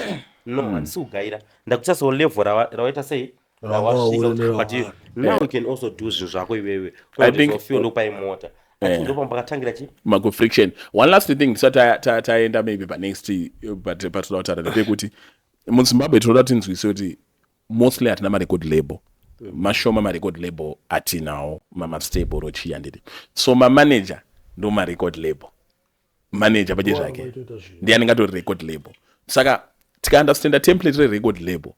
No, handisi kugaira, ndakuita level rawaita sei, rawasvika. Rawauri. But now you can also do zvinhu zvako iwewe. I think- Fuel ndokupai mota, ndopa pakatangira chi Makufriction. One last thing tisati taenda maybe panext, but patoda kutaura ndepekuti muZimbabwe tinoda tinzwise kuti mostly hatina marecord label, mashoma marecord label atinawo, mamastable rochiya nditi. So mamanager ndo marecord label manager pache zvake ndiani ngatori record label. Saka tikaunderstanda template rerecord label,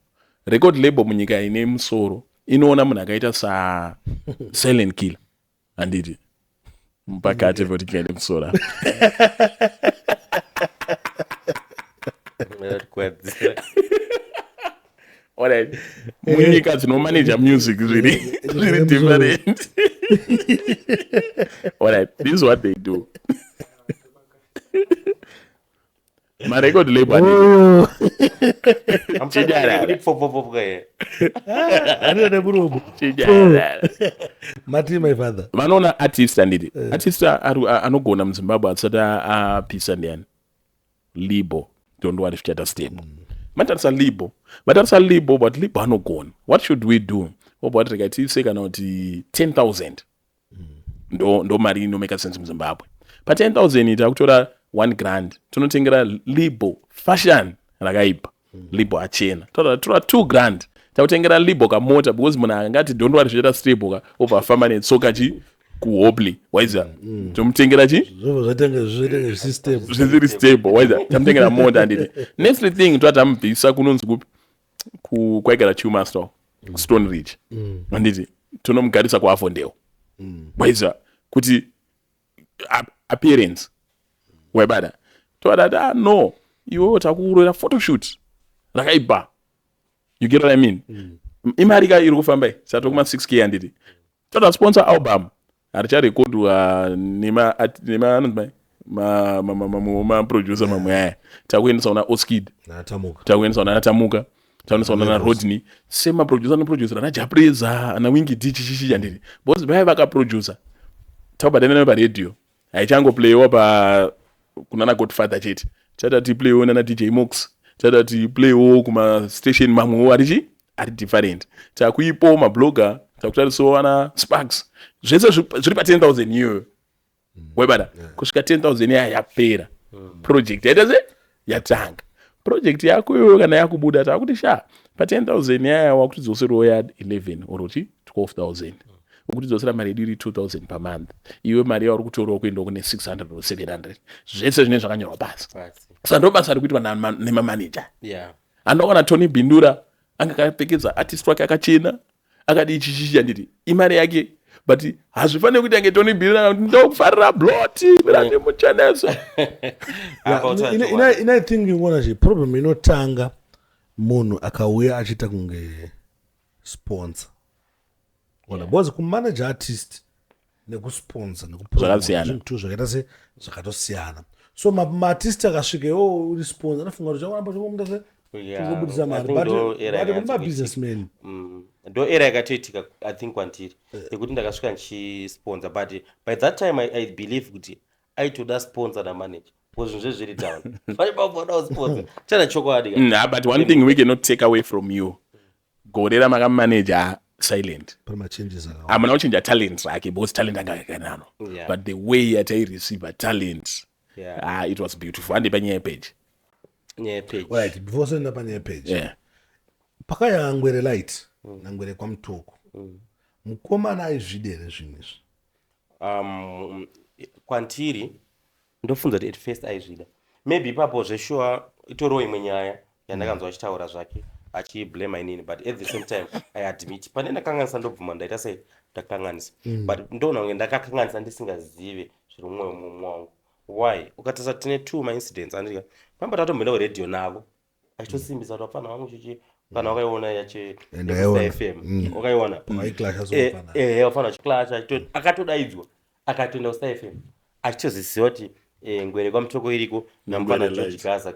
record label munyika ine musoro inoona munhu akaita sa Silent Killer, handiti, mupakati pekuti nyika ine musoro apa. Kwadzira. Alright, munyika dzinomanage music zviri different. Alright, this is what they do. Marecord label handiti? Chinyarara. Pfopfopfopwa here? Handina nemuromo. Chinyarara. Mati my father. Vanoona artist, handiti? Artist anogona muZimbabwe asati apisa ndiani? Libo. Don't worry, zvichaita stable. Matarisa Libo, vatarisa Libo, but Libo anogona. What should we do? Obva vati rega tiise kana kuti 10,000, ndo mari inomeka sense muZimbabwe. Pa10,000 takutora 1 grand, tinotengera Libo fashion rakaipa, Libo achena. Tora 2 grand, takutengera Libo kamota, because munhu angati don't worry, zvichaita stable ka, obva afamba netsoka chi kuHopley, waiza tomutengera chi Zvobva zvatanga zvoitanga zvisystem. Zvisiri stable, waiza tamutengera mota, handiti? Next thing, toa tamubvisa kunonzi kupi, kwaigara Chillmaster, Stone Ridge, handiti? Tonomugarisa kuAvondale, waiza kuti appearance waibada. Toada ah, no, iwewo takuurira photoshoot rakaipa. You get what I mean? Imari ka iri kufamba iyi, satokuma 6K, handiti? Toda sponsor album, haricharekodwa nema nema anonzi mai maproducer mamwe aya. Takuendesa kuna Oskid. Natamuka. Takuendesa kuna Natamuka, takuendesa kuna Rodney, semaproducer anoproducer ana Japreza, ana Winky D, chichichi, handiti? Because vaya vakaproducer, takubhadhana nayo paredhiyo, haichangoplaywa pa kunana Godfather chete. Tata tiplayiwo nana DJ Mox, tata tiplayiwo kumastation mamwewo arichi ari different. Takuipowo mablogger, takutarisawo ana Sparks, zvese zviri pa 10,000 iyoyo, waibata kusvika 10,000 yaya yapera. Project yaita se yatanga project yako iyoyo, kana yakubuda, takuti sha, pa 10,000 yaya wakutidzoserewo ya 11 or chi 12,000. Ukutidzosera mari yedu iri 2000 pamonth, iwe mari yauri kutorawo kuendawo kune 600 or 700. Zvese zvinenge zvakanyorwa pasi. Pasi. Saka ndo basa riri kuitwa nemamanager. Handaona Tony Bindura anga akapfekedza artist wake akachena, akadii, chichichi, handiti imari yake? But hazvifaniri kuita nge Tony Bindura ndokufarira bloti mirati mucheneso. Apa utaura Ina, I think ingona chi problem inotanga munhu akauya achiita kunge sponsor ona, because kumanager artist nekusponsor Zvakasiyana. zvinhu tu zvakaita se zvakatosiyana. So maartist akasvika, iwo uri sponsor, anofunga kuti chakuramba chongomuita se chongobudisa I mari, think but ndo era but kune yakanyatsokuitika. mabusinessman. Ndo era yakatoitika, I think, kwandiri yekuti ndakasvika ndichisponsor, but by that time I believe kuti aitoda sponsor namanager because zvinhu zvezviri down, vaibabvada kusponsor chana chokwadi ka. But one thing we cannot take away from you, gore ramakamaneja Silent, Pane machanges akawanda. Hamuna kuchinja talent rake because talent anga akanano, but the way yataireceiva talent, ah, it was beautiful. Handi panyaya page. Nyaya page. Alright, before soenda panyaya page, pakaya Ngwere Light naNgwere kwaMutoko, mukomana aizvida here zvinhu izvi? Kwandiri ndofunza kuti at first aizvida maybe ipapo zveshuwa. Itoriwo imwe nyaya yandakanzwa achitaura zvake achiblame inini, but at the same time I admit pane ndakanganisa, ndobvuma ndaita sei, ndakanganisa, but ndoona kunge ndakakanganisa ndisingazive zviri mumwoyo mwangu. Why? Ukatarisa tine two maincidents, andika pamba tatomboenda kuredhiyo navo achitosimbisa kuti vapfana vangu chichi, kana wakaiona yache Ndaiona. FM, wakaiona? Vaiclasha. Sokufana. Vafana vachiclasha, akatodaidzwa akatoenda kuStar FM achitoziziva kuti Ngwere kwaMutoko iriko namufana Ngwere George Light. Gaza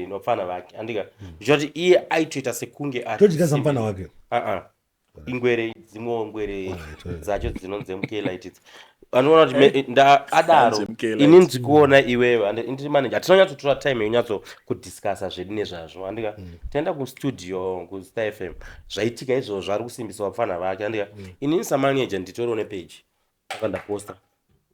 nopfana vake, andika zvichoti iye aitoita sekunge George Gaza mufana wake? Uh-uh. Ingwere dzimwewo, ngwere Alright. dzacho dzinonzi MK Light idzi. Anoona kuti adaro. Hanzi MK Light. Ini ndikuona iwewe and ndiri manager, hatinonyatsotora time yekunyatso kudiscussa zvedu nezvazvo, andika taenda kustudio kuStar FM, zvaitika izvozvo, ari kusimbisa vapfana vake, andika inini samanager nditoriwo nepage aka ndaposta,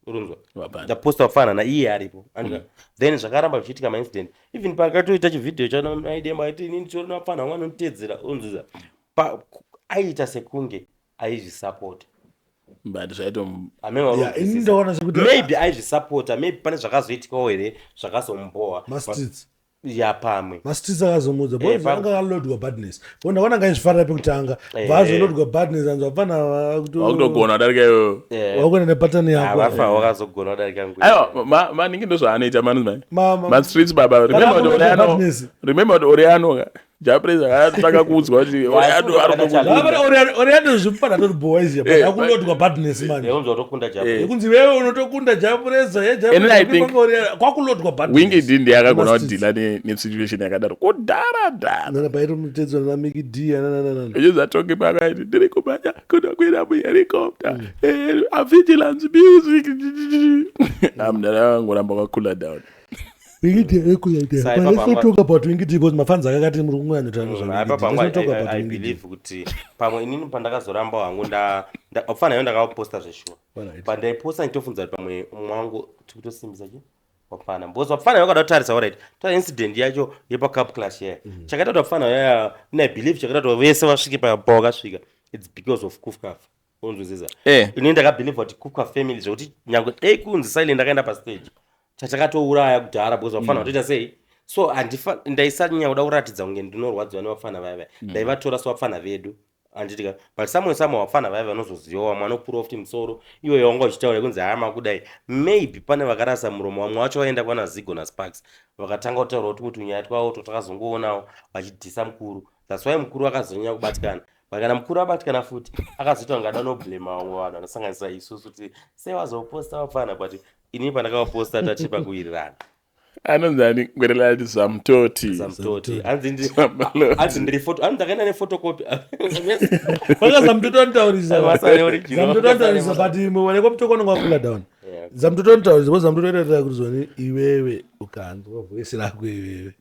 urunzwa? Vapfana. Ndaposta vapfana naiye aripo, andika then zvakaramba zvichiitika maincident, even pakatoita chivhidhiyo chanaidemba aiti inini nditori navapfana vangu vanonditeedzera, unzwiza? Aiita sekunge aizvisapota. But zvaito Yeah, ini ndaona sekuti Maybe aizvisapota, maybe pane zvakazoitikawo here zvakazombowa. Mastreets. Ya, pamwe. Mastreets akazomudza because anga akalodwa badness bo ndaona ngaizvifarira pekutanga, bva azolodwa badness, anzi vapfana Wakutogona kudarika iyoyo. Wakuenda nepatani yako. Vafa wakazogona kudarika ngwere. Aiwa, maningi ndozvaanoita manzi mastreets baba. Kana Remember kuti akunoita Oriano, badness. remember kuti Oriano ka, Japreza akatanga kuudzwa kuti Oriano ari kuku- Oriano zvimufana atori izia, but akulodwa badness manje. Unzwa kutokunda Japo. Yekunzi wewe unotokunda Japureza. And I think Kwakulodwa badness. Winky D ndiye akagona Mastreets. kudhila nesituation yakadaro kudhara dhara. Nana paito mutedzwa nana Miki D nananana. Echizatoke pakati ndiri kumhanya kunokwira muhelicopter, vigilance music, amudara angoramba wakakula down. Winky D ekuyaita. Saka But let's ipapo not talk about Winky D because mafans akakati muri kunganyotaura. Apa Let's pamwe not talk about I Winky D. believe kuti pamwe inini pandakazoramba hangu pfana iyo ndakaposta zveshuwa, but ndaiposta ndichitofunza kuti pamwe umwe wangu tikutosimbisa chi wapfana, because wapfana wakada kutarisa, alright, tora incident yacho yepacup clash yaya, chakaita kuti wapfana yaya, ine I believe chakaita kuti vese vasvike pawakasvika, it's because of Kufkaf, unzwisisa? Ini ndakabelieve kuti Kufkaf family, zvekuti nyange dei kunzi Silent akaenda pastage, chatakatouraya kudhara, because vafana vatoita sei. So handifa ndaisanyanya kuda kuratidza kunge ndinorwadziwa nevafana vaya vaya, ndaivatora sevafana vedu, handitika? But samwe samwe vafana vaya vanozoziva, vamwe vanokurawo futi musoro iweyo wanga uchitaura kunzi hama kudai, maybe pane vakarasa muromo, vamwe vacho vaenda kwana Zigo naSparks, vakatanga kutaura kuti tunyaya twavo twatakazongoonawo vachidhisa mukuru. That's why mukuru akazonyanya kubatikana. But kana mukuru abatikana futi, akazoita kunge ada noblema vamwe vanhu vanosanganisa isusu kuti sei wazoposta vafana, but inini pandakavaposta tatipa kuwirirana. Anonzi ani? Ngwerelati Zamtoti. Zamtoti. Hanzi Zamtoti. Hanzi ndiri photo, hanzi ndakaenda nephotocopy. Vaka Zamtoto anotaurisa. Masa neoriginal. Zamtoto anotaurisa, but imwe wanekwa Mutoko anonga wakula down. Zamtoto anotaurisa because Zamtoto anotaura kuti zoni iwewe ukanzwa voice rako iwewe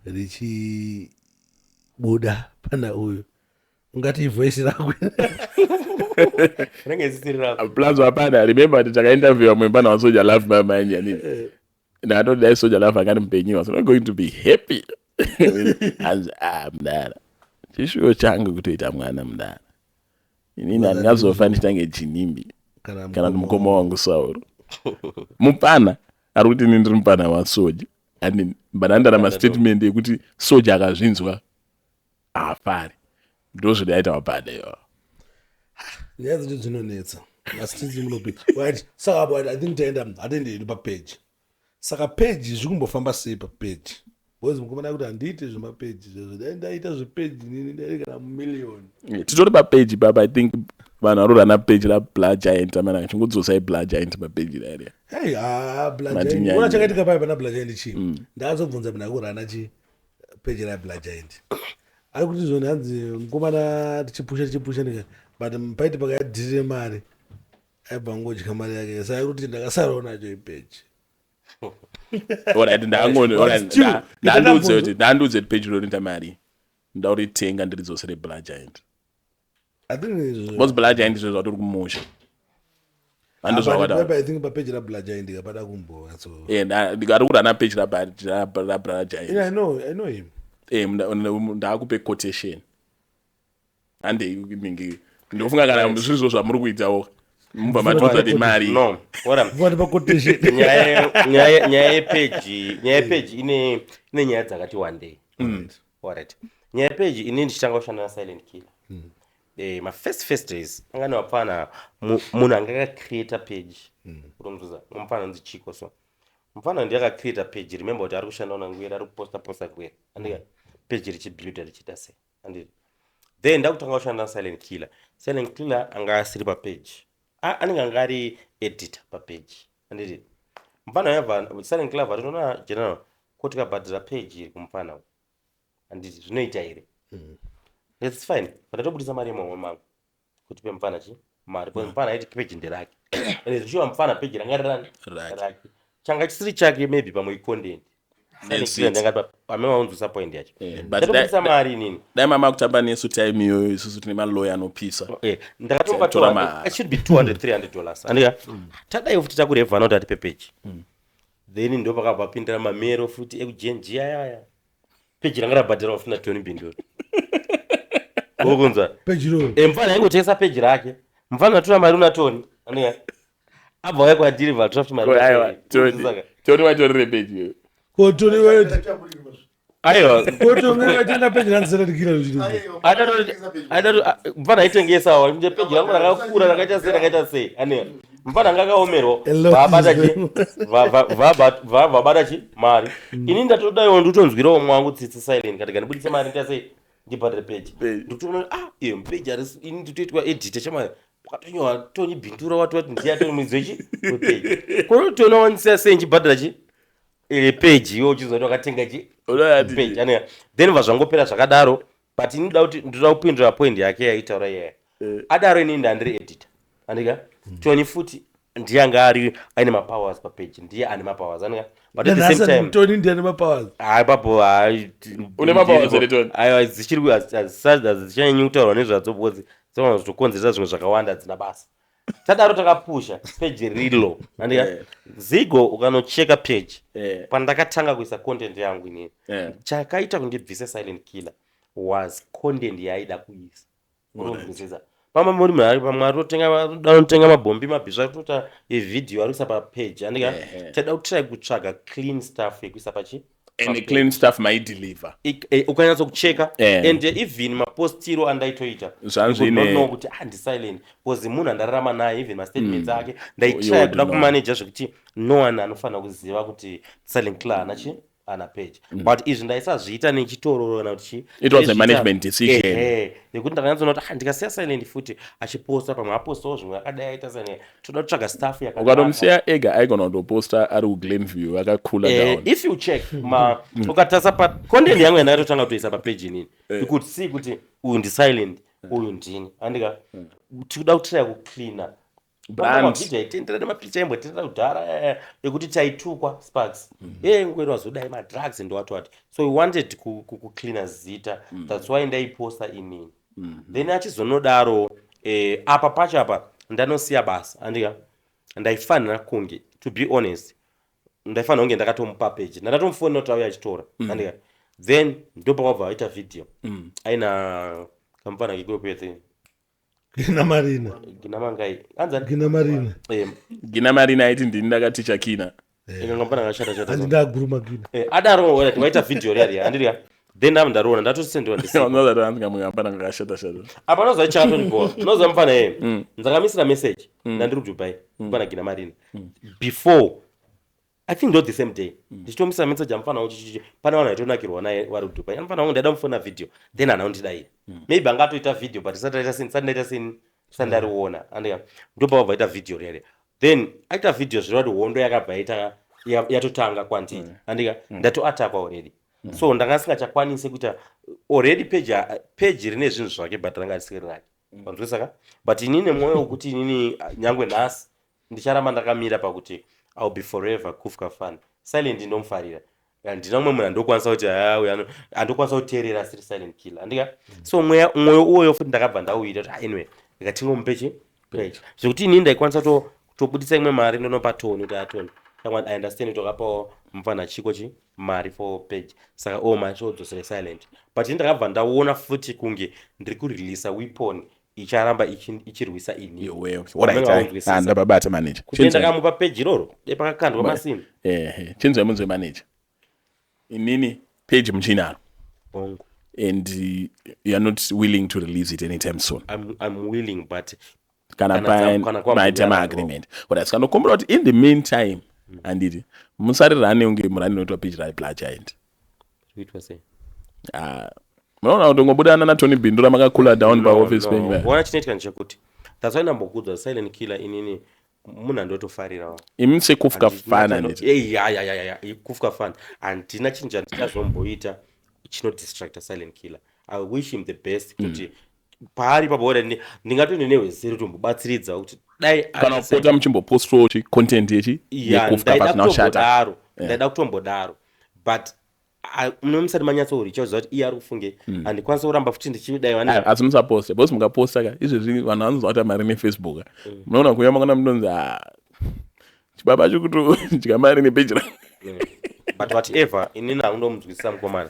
richibuda pana uyu, ungati ivoice rako? Rinenge isisiri rako. Plus hapana, remember kuti takainterviewa mwe pana waSoja Love mamanje nini, ndakatoti dai Soja Love akari mupenyu was not going to be happy. Hanzi, ah, mudara, chishuwo changu kutoita mwana, mudara. Inini handingazofa ndichitange Ginimbi kana kana kuti mukoma wangu Sauro. Mupana ari kuti ini ndiri mupana waSoja, and but andara mastatement ekuti Soja akazvinzwa haafari. Ndozvinoita mapana iwawo. Nyaya dzacho dzinonetsa, asi tisi munopi. Right, saka apo I think taenda, hatiende hedu papage. Saka page zviri kumbofamba sei papage? Because mukomana kuti handiite zvemapage zvezvo, dai ndaita zvepage nini ndai kana mumiliyoni. Titori papage papa. I think vanhu vanorana page raBla Giant amana, chingodzosai Bla Giant papage rariya. Hei, ha. Matinyanya. Ona, chakaitika paya pana Bla Giant chii? Ndakazobvunza munhu akurana chi page raBla Giant, ari kuti zvoni hanzi mukomana tichipusha tichipusha ndika, but paiti pakadhirire mari aibva ngodya mari yake, saka kuti ndakasarawo nacho ipage. Alright, But still, ndandiudze kuti, ndandiudze kuti page rinoita mari, ndauritenga ndiridzosere Bla Giant. I think izvo Because Bla Giant izvo zvatori kumusha, handozvawada. I think papage raBla Giant kapada kumbonyatso Ari kurana page raBla Giant. Yeah, I know him. Ndaakupe quotation, handei mingi. Ndofunga kana zviri zvo zvamuri kuitawo, mubva matoza kuti mari. No, ora. Vati paquotation. Nyaya yepeji ine nyaya dzakati wandei. Alright, nyaya yepeji, ini ndichitanga kushanda naSilent Killer, mafirst days anga nevapfana, munhu anga akacreata page, unomzuza mupfana anonzi Chiko. So mupfana ndiye akacreata page. Remember kuti ari kushanda naNgwere, ari kuposta posta Ngwere, andika page richibuilda richiita sei, anditi? Then ndakutanga kushanda naSilent Killer. Silent Killer anga asiri papage. Anenge anga ari editor papage, anditi? Mupfana yabva, Silent Killer bva tinoona general ko tikabhadhira page iri kumupfana uyu, handiti zvinoita here? It's fine, but ndatobudisa mari yemuhomwe mangu kuti pe mupfana chi mari, because mupfana aiti page nderake, and zvichiwa mupfana page ranga rirani? Rake. Rake. Changa chisiri chake, maybe pamwe icontent. That's it. Amene waunzwisa point yacho. But Ndatobudisa mari inini. Dai mama kutamba nesu time iyoyo, isusu tine maloya anopisa. Ndakatomupa Tora 200. mahara. It should be 200, $300, andika tadai futi takurevhana kuti atipe page. Then ndo pakabva pindira mamero futi ekujenji ayaya, peji ranga rabhadharwa futi naTony Bindura, ukunzwa? Page iroro. Mufana aingotengesa peji rake. Mufana atora mari una Tony, andika abva uya kwandiri, vatora futi mari Ko, kuna aiwa, Tony. Tony. Saka, Tony watorere page iyoyo. Kotoni Aiwa. Kotoni vatenga page ranzi Silent Killer. Mufana aitengesawo peji rangu rakakura, rakaita sei, rakaita sei, ane mufana anga akaomerwa. A lot Vabata is chi vabata chi mari. Ini ndatodaiwo, ndikutonzwirawo mwangu tsitsi Silent, kati kandibudise mari ndita sei, ndibhadhare peji. Page. Ndikutoona kuti, ah, iyo peji harisi ini nditoitwa editor chama, kwatonyorwa Tony Bindura, wati wati ndiye atori muridzi wechi wepeji. Kotoona wanisiya sei nchibhadhara chi peji, iwe uchizwa kuti wakatenga chi Unoona page ane. Then bva zvangopera zvakadaro, but inoda kuti ndoda kupindura point yake yaitaura iyaya. Adaro, inini ndandiri editor, andika Tony futi ndiye anga ari aine mapowers papage, ndiye ane mapowers, andika? But at the same time Tony ndiye ane mapowers. Hayi, papo hayi. Une mapowers here, Tony? Aiwa, dzichiri hadzichanyanyi kutaurwa nezvadzo because dzinogona kuzokonzeresa zvimwe zvakawanda, hadzina basa. Tadaro takapusha page rilo, andika? Zigo, ukanocheka page pandakatanga kuisa content yangu inini, chakaita kundibvise Silent Killer was content yaaida kuisa. Unonzwisisa? Pamwe muri munhu pamwe anotenga mabhombi, mabhisva, ari kutoita vhidhiyo ari kuisa papage, andika? Taida kutry kutsvaga clean stuff yekuisa pachi And clean stuff maideliver. Ukanyatsokucheka and even mapostiro andaitoita, Zvanzi you could not know kuti ah, ndiSilent, because munhu andararama naye, even mastatements ake You ndaitry would kuda know. kumaneja zvekuti no one anofanira kuziva kuti Silent Killer ana chi ana page. But izvi ndaisazviita nechitororo kana kuti chi It was a ndaizviita- management decision. Ehe, nekuti ndakanyatsoona kuti ah, ndikasiya Silent futi achiposta, pamwe apostawo zvimwe akadai aita sene, toda kutsvaga staff yakanaka. Ukatomusiya ega aigona kutoposta ari kuGlenview akacoola down. If you check ma ukatarisa pa content yangu yandakatotanga kutoisa papage inini, you could see kuti uyu ndiSilent, uyu ndini, andika? Tikuda kutrya kucleana Brand. Mavhidhiyo aitendera nemapicha aimbotendera kudhara, ekuti taitukwa Sparks e ngwero wazodai madrugs and what what. So we wanted kucleana zita, that's why ndaiposta inini. Then achizonodaro, apa pacho apa ndanosiya basa, andika? Ndaifanira kunge, to be honest, ndaifanira kunge ndakatomupa page, ndandatomufonera kuti auya achitora, andika? Then ndopakabva aita vhidhiyo aina kamufana kekwepete. Gina Marina. Gina Mangai. Anzani? Gina Marina. Eh, Gina Marina aiti ndini ndakaticha Kina. Inga mfana akashata shata. Handi ndaguruma Gina. Eh, adaro wala waita video riya riya andiri then ndava ndariona ndatosendewa ndisipo. Unoza kuti anzi kamwe kamfana kakashata shata. Apa noziva chakatondibhowa. Noziva mufana yeye. Ndakamisira message ndandiri kuDubai pana Gina Marina. Before I think ndo the same day. Ndichitomisira message amufana wangu chichichi pane vanhu vaitonakirwa naye vari kuDubai. Amufana wangu ndaida mufona video then hana kundidai. Maybe angatoita video but isati ndaita sini sati ndaita sini sati ndariona. Andika ndopabva vaita video riya riya. Then aita video zvireva kuti hondo yakabva yaita yatotanga kwandiri. Andika ndatoatakwa already. So ndanga singachakwanisi kuita already page rine zvinhu zvake but ranga risiri rake. Wanzwisisa ka? But inini mwoyo wekuti inini nyangwe nhasi ndicharamba ndakamira pakuti I'll be forever Kufka fan. Silent ndomufarira. Handina mumwe munhu andokwanisa kuti haa uyu andokwanisa kuteerera asiri Silent Killer. Andika? So mweya mwoyo uwoyo futi ndakabva ndauita kuti anyway ngatingomupe chi page. Zvekuti inini ndaikwanisa kutobudisa imwe mari ndonopa Tony kuti atoni. Shamwari, I understand kuti wakapawo mufana chiko chi mari for page. Saka oh mari chodzosere Silent. But ini ndakabva ndaona futi kunge ndiri kureleasa weapon icharamba ichirwisa ini. Iwewe. Unenge Alright. wakunzwisisa. Ah, ndababata manager. Kuti ndakamupa page iroro dai pakakandwa masini. Eh, chinzwa munzwe manager. Inini page muchinaro Bongo. And you are not willing to release it anytime soon. I'm willing but Kana Kana kwambuya paita naro. maagreement. Alright, saka ndokumbira kuti in the meantime handiti musarirane unge murani unoitwa page raBla Giant. Kuitwa sei? Ah, munoona kuti ngobudana naTony Bindura makakula down paoffice penyu paya. Ona chinoitika ndechekuti that's why ndambokudza Silent Killer inini munhu andotofarirawo. Imi sekufuka fana handiti. Ya, kufka fan handina chinhu chandichazomboita chinodistracta Silent Killer. I wish him the best kuti paari papo ora ndingatoni nehweseri kutombobatsiridza kuti dai Kana kupota muchimbopostawo chi content yechi Ya, yekufka ndaida pasina kushata. kutombodaro, ndaida kutombodaro, but muno musati manyatsoricha kuziva kuti iye ari kufunge handikwanisi kuramba futi ndichidai vane. Asi musaposte because mukaposta ka izvezvi vanhu vanozwa kuti mari neFacebook. Munoona kuuya mangwana munonzi, "Ah, chibaba chikutodya mari nepeji." But whatever, inini hangundomunzwisisa mukomana.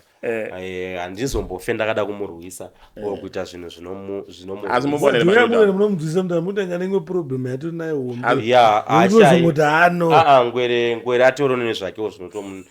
Handizombofe ndakada kumurwisa or kuita zvinhu zvinomu Asi mubonere Ndiuya panoita. mune munomunzwisisa mudhara mutanga neimwe problem yatori nayo hombe. Ya. Unozongoti hano. Aa, ngwere ngwere atoriwo nezvakewo zvinotomu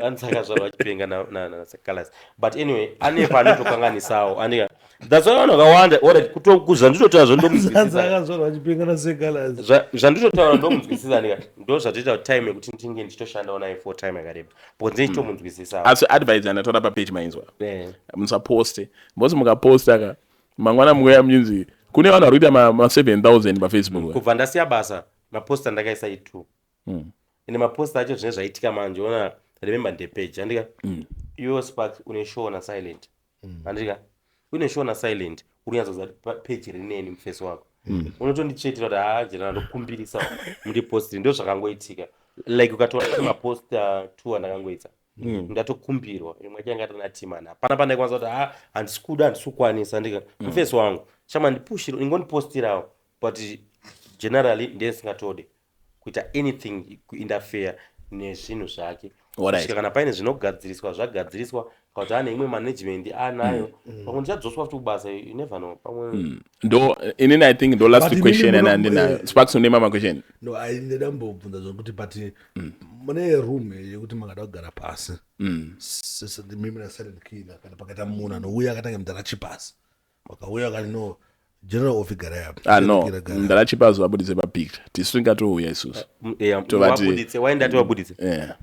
anisaka zvarwa achipenga naSekalas, but anyway ane paanotokanganisawo andika. That's why vanhu vakawanda, alright, zvanditotaura Zanzi zvandomunzwisisa. akazvarwa achipenga naSekalas. Zvanditotaura ndomunzwisisa ndika ndo zvatoita kuti time yekuti ndinge ndichitoshandawo naye for time yakareba because ndichitomunzwisisawo. Asi advice yandatora papeji mainzwa? Eh. Musaposte because mukaposta ka mangwana mukuya muchinzi kune vanhu vari kuita ma7000 paFacebook. Kubva ndasiya basa maposta ndakaisa i2 ende maposta acho zvine zvaitika manje. Ona, remember ndepage andika iwe Spark une show naSilent andika une show naSilent uri kunyatsoziva kuti page rineni mufesi wako unotonditsvetera kuti haa jena ndokumbirisa mundipostire. Ndo zvakangoitika, like ukatora maposta two andakangoita ndatokumbirwa imwe yacho yanga timana hapana pandaikwanisa kuti ha handisi kuda handisi kukwanisa ndika mufesi wangu chama ndipushire ingondipostirawo, but generally ndesingatode kuita anything kuinterfere nezvinhu zvake kusvika kana paine zvinogadziriswa zvagadziriswa kana kuti ane imwe management anayo. Pamwe ndichadzoswa futi kubasa, you never know, pamwe. Ndo inini I think ndo last But question inini yandinayo. Sparks, une mama question? No, ai ndida mbobvunza zvokuti but mune room yekuti mangada kugara pasi mimi naSilent Killer kana pakaita munhu anouya akatanga mudhara Chipasi wakauya akati, "No, General of gara yapo." Ah, no. Killer gara. Ndarachipazo vabudise papicture tisu tingatouya isusu. Vabuditse waindati vabuditse. Yeah.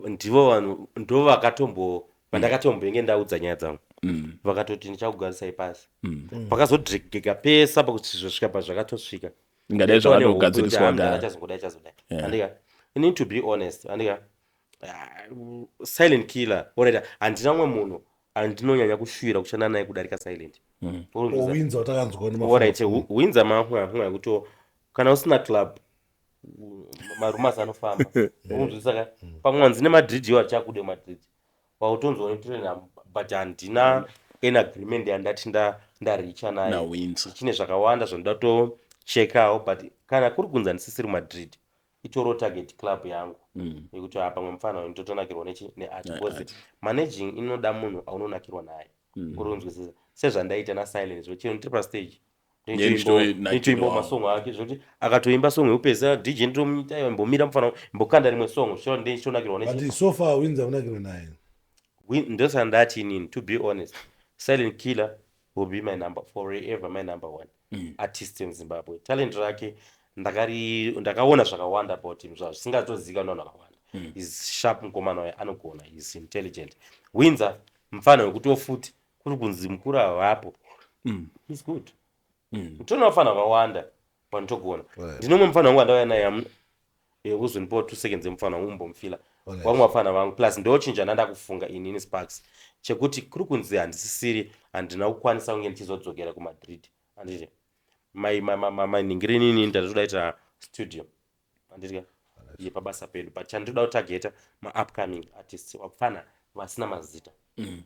Ndivo vanhu ndo vakatombo vandakatombenge ndaudza nyaya dzangu vakatoti ndichakugarisai pasi pakazodhegeka pesa pakuti zvosvika pazvakatosvika. Ingadai zvakatogadziriswa kare. Chazongodai chazodai andika you need to be honest andika. Ah, Silent Killer, alright, handina mumwe munhu andinonyanya kushuvira kushanda naye kudarika Silent. Urikuzwa? Owinza watakanzwa. Alright, Winza mafunga yekuti kana usina club marumas anofamba unzwisaka pamwe wanzi neMadrid iwo achakude Madrid wautonzwa unotorena, but handina an agreement yandati ndaricha naye. NaWindsor. Chine zvakawanda zvanoda kutochekawo, but kana kuri kunzi handisisiri Madrid itoriwo target club yangu yekuti ah, pamwe mufana uyu ndotonakirwa nechi neart because managing inoda munhu aunonakirwa naye. Uri kunzwisisa sezvandaita naSilent chero ndiri pastage. Ndichoimbawo masong ake, zvekuti akatoimba song yekupedzisira, DJ ndomuita iwa mbomira, mufana mbokanda rimwe song, sure ndichitonakirwa. But so far Winza unakirwa naye? Ndosaka ndati inini, to be honest, Silent Killer will be my number forever, my number one artist in Zimbabwe. Talent rake ndakaona zvakawanda about him zvisingatozikanwa vanhu vakawanda. Is sharp mukomana uyo, anogona, is intelligent. Winza mufana wekutiwo futi kuri kunzi mukuru havapo. Is good. Toona vafana vakawanda vanotogona. Ndinomwe mufana wangu andauya naye uzonipawo 2 seconds emufana wangu umbomufila. Vamwe vafana vangu plus ndochinja ndandakufunga inini Sparks chekuti kuri kunzi handisisiri, handina kukwanisa kunge ndichizodzokera kuMadrid, handiti? Manhingirinini ndatoda ita studio, handiti, yepabasa pedu, but chandinoda kutargeta maupcoming artists, vafana vasina mazita.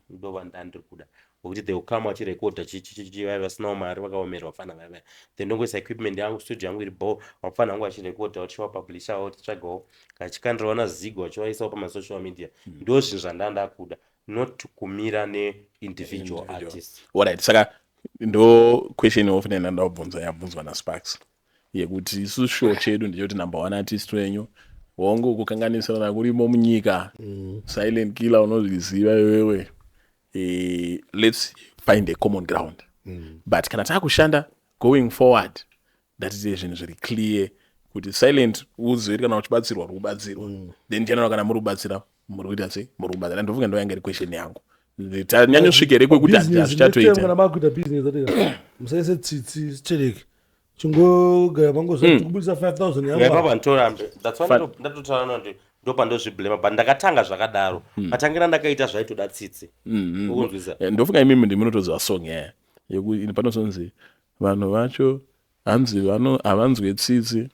Ndo vandandiri kuda wekuti they will come vachirekodha chichichichi, vaya vasinawo mari, vakaomerwa, vafana vaya vaya. Then ndongoisa equipment yangu, studio yangu iri bo, vafana vangu vachirekodha, vachivapublishawo, tichitsvagawo kachikandirawo nazigo, vachivaisawo pamasocial media. Ndo zvinhu zvandanda kuda, not kumira neindividual artist. Alright, saka ndo question often ndandabvunza, yabvunzwa naSparks, yekuti isu show chedu ndechekuti number one artist wenyu, hongu kukanganisirana kurimo munyika. Silent Killer unozviziva iwewe. Let's find a common ground. But kana taakushanda going forward, ndatite zvinhu zviri clear kuti Silent uzive kana uchibatsirwa uri kubatsirwa. Then general, kana muri kubatsira, muri kuita sei, muri kubatsira. Ndofunga ndo yanga iri question yangu. Tanyanyosvika here kwekuti Business, hazvichatoita? Next time kana makuita business atika musaise tsitsi chereki, chingogara mangozva kubudisa 5000 yangu. Ipapa nditorambe, that's why ndatotaura kuti ndopandozviblema, but ndakatanga zvakadaro. Matangira ndakaita zvaitoda tsitsi, ukunzwisa? Ndofunga imimi ndimunotoziva song yaya yekuti panozonzi vanhu vacho hanzi havanzwe tsitsi,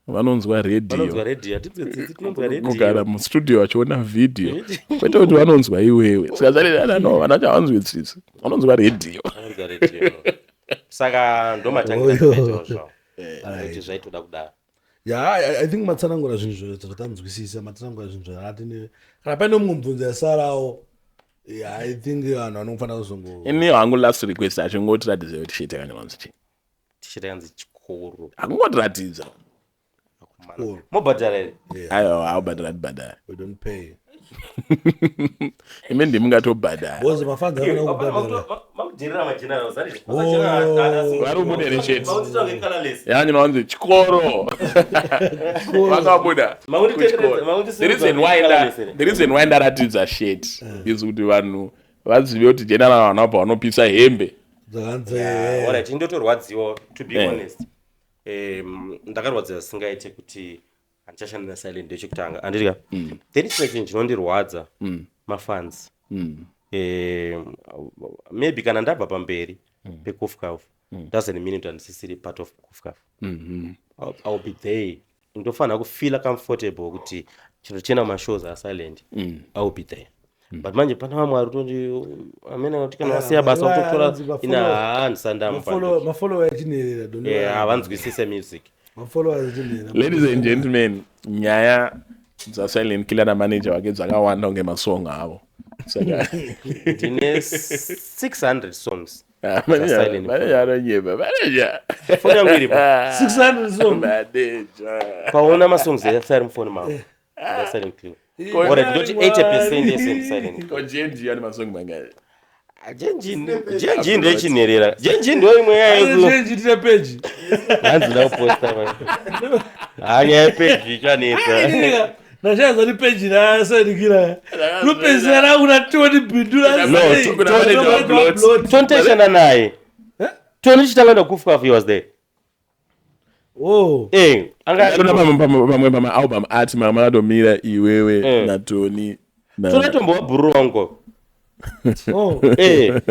vanonzwa Vanonzwa redhiyo. Redhiyo, hatinzwe tsitsi, tinonzwa Kugara redhiyo. Mustudio vachiona vhidhiyo, kwete kuti vanonzwa iwewe. Saka zvareano vanhu vacho havanzwe tsitsi, vanonzwa redhiyo. Vanonzwa redhiyo, saka ndomatangira ndakaitawo zvavo kuti zvaitoda kudaro. Ya, I think matsanangura zvinhu zvatanzwisisa, matsanangura zvinhu zvaatine. Kana paine mumwe mubvunzo yasarawo, yeah, I think vanhu vanofanira kuzongo Ini hangu last request, achingotiratidza kuti shit yakanyorwanzi chii. Tishita yanzi chikoro. Hakungotiratidza. Akomana. Mobhadhara here? Aiwa, haubhadhara, tibhadhara. We don't pay. Imi ndimungatobhadhara. Because mafans anofanira kubhadhara. Makudherera mageneral. Oh. Vari kubuda nesheti yanyu wanzi chikoro, vakabuda kuchikoro. The reason why ndaratidza shirt is kuti vanhu vazive kuti general vanhu vabva vanopisa hembe. Dzakanzi Alright, indotorwadziwa, to be honest. Ndakarwadziwa zvisingaite kuti handichashanda naSilent, ndechekutanga, handiti? Then chimwe chinhu chinondirwadza, mafans. Maybe kana ndabva pamberi pekufkaf doesn't mean kuti handisisiri part of Kufkaf. I'll be there. Ndofanira kufeela comfortable kuti chiro chienda kumashows aSilent, I will be there. But manje pana vamwe vari kutoti amene kuti kana wasiya basa kutotora ina handisandamupandiki. Mafollower echinherera. Havanzwisise music. Mafollowers echinherera. Ladies and gentlemen, nyaya dzaSilent Killer namanager wake dzakawanda kunge masong avo, saka Ndine 600 songs. Manager anonyeba, manager. Foni yangu iripo. 600 song. Manager. Paona masongs asari mufoni mavo Silent Killer. Alright, ndoti 80% yese Silent. Ko Jenji ane masong mangani? Jenji ndechinherera, Jenji ndo imwe yayo. Jenji tine peji. Hanzi ndakuposta ha, nyaya yepeji ichanetsa. Ndashaza ni peji rasaidikira rupedzisira rakuna Tony Bindura. No, Tony taishanda naye. Tony chitanga ndakufkafu, he was there. Oh. Eh, anga Tona pamwe pamaalbum ati makatomira iwewe naTony. Tony atombowa bhururu wangu. Oh. Eh.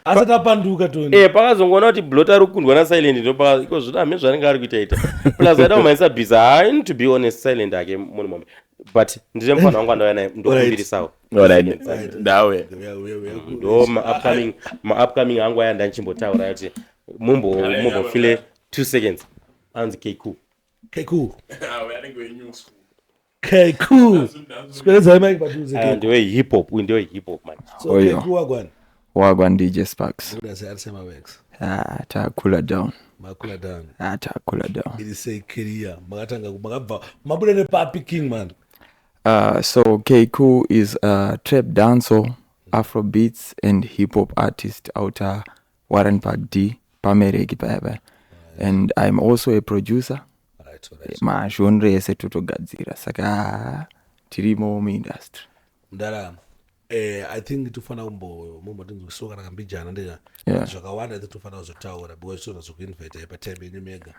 Asati apanduka Tony. Eh, pakazongoona kuti blot ari kukundwa naSilent, ndopa iko zvino hame zvaanenge ari kuita ita, plus aida kumhanyisa bhiza. Hai, to be honest, Silent ake munhu mombe, but ndine mufana wangu andauya naye, ndokumbirisawo. Alright, ndawe. Ndo maupcoming angu aya ndanchimbotaura kuti mumbofile 2 seconds, anzi Kku. Keku Keku, sikweredzai mike padhuze. Aya ndewe hip hop, uyu ndewe hip hop man. So Oyo. Keku, wagwani? Wagwan, DJ Sparks. Kuda searisemawex. Ah, takula down. Makula down. Ah, takula down. Iri sei career? Makatanga, makabva, mabuda nepapi, King man? So K Cool is a trap dancehall, Afro beats and hip hop artist out Warren Park D, Pamereki paya paya. And I'm also a producer. Magenre ese totogadzira, saka tirimo muindustry. Mudara, I think tofanira kumbo mumbotinzwisiwa kana kambijana ndega. Zvakawanda ti tofanira kuzotaura because tinoda zokuinvita patime yenyu mega.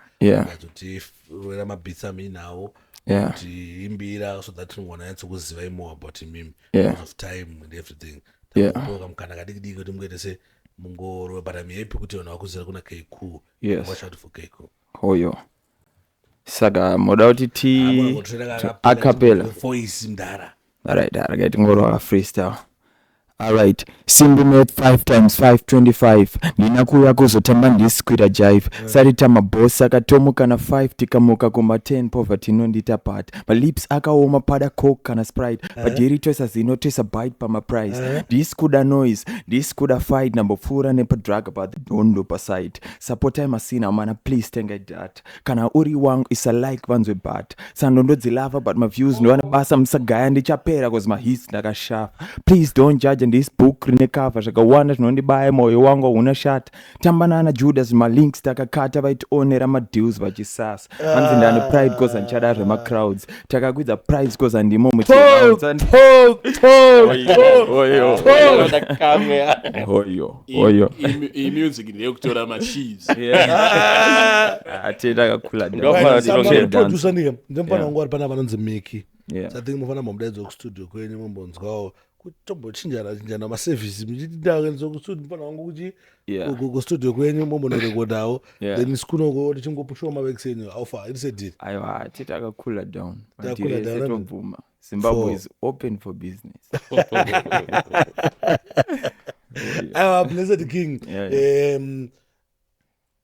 Zotirwera mabeats amuinawo, kutiimbira, so that tinogona nyatsokuziva more about imimi because of time and everything. Takupoka mukana kadiki diki kuti mungoite se mungorova, but I'm happy kuti vanhu vakuzira kuna K-Cool. Watch out for K-Cool. Hoyo, saka moda kuti ti acapella? Voice, mdara. Alright, regai tingorova freestyle. Alright, simbi math 5 times 5 25. Ndina kuuya kuzotamba, ndiskwira jive. Sarita maboss akatomuka na 5, tikamuka kuma 10. Poverty inondita part, malips akaoma pada Coke kana Sprite. Padhiri toisa zino, toisa bite pamaprice. Ndisi kuda noise, ndisi kuda fight. Ndambopfuura nepadrug about the dondo pasite. Supportai masina mana, please tengai data. Kana uri wangu, isa like vanzwe, but sando ndodzilava, but maviews ndoana basa. Musagaya, ndichapera cause mahits ndakashafa. Please don't judge this book rine cover. Zvakawanda zvinondibaya, mwoyo wangu hauna shata. Tamba nana Judas, malinks takakata. Vaitionera madeals vachisasa. Hanzi ndane pride cause handichada zvemacrowds. Takakwidza price cause handimo. Kamwe. Hoyo hoyo. Imusic ndeyekutora macheese. Tendakakula. Ndofana kuti tirongere. Producer nika ndemufana wangu ari panapa anonzi Miki. Yeah. So I think mufana momudaidza kustudio kwenyu, mumbonzwawo kuti tombochinjana chinjana maservice, muchiti ndakaendesa kustudio mufana wangu kuchi kustudio kwenyu, mombonorekodhawo. Then sikunoko tichingopushawo maworks enyu. Alpha irisediri. Aiwa, titakakula down. Takakula down, Matirese tobvuma, Zimbabwe is open for business. Aiwa, blessed King. Yeah.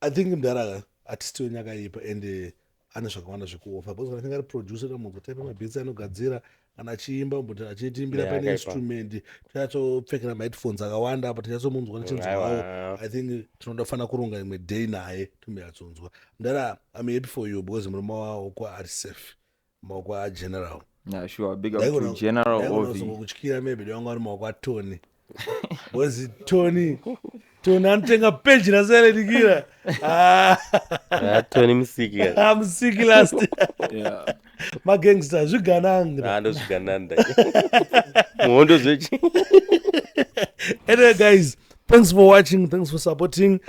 I think mudhara artist wenyu akaipa and ane zvakawanda zvekuofa because kana tinge ari producer, namugotaipa mabeats anogadzira, kana achiimba mboti achitiimbira Yeah, pane akaipa. instrument, tinyatsopfekera maheadphones akawanda apa, tinyatsomunzwa nechinzwawo. Aiwa. I think tinoda kuronga imwe day naye timbonyatsonzwa. Mudhara, I'm happy for you because muri maoko ari safe, maoko aGeneral. Yeah, sure, big up to General Ovi. Kutyira maybe ndewanga vari maoko aTony because Tony anotenga peji raserenikira. Tony musiki. Musiki last. Magangster zvigananga. Ndozvigananda muhondo zvechi. Anyway guys, thanks for watching, thanks for supporting.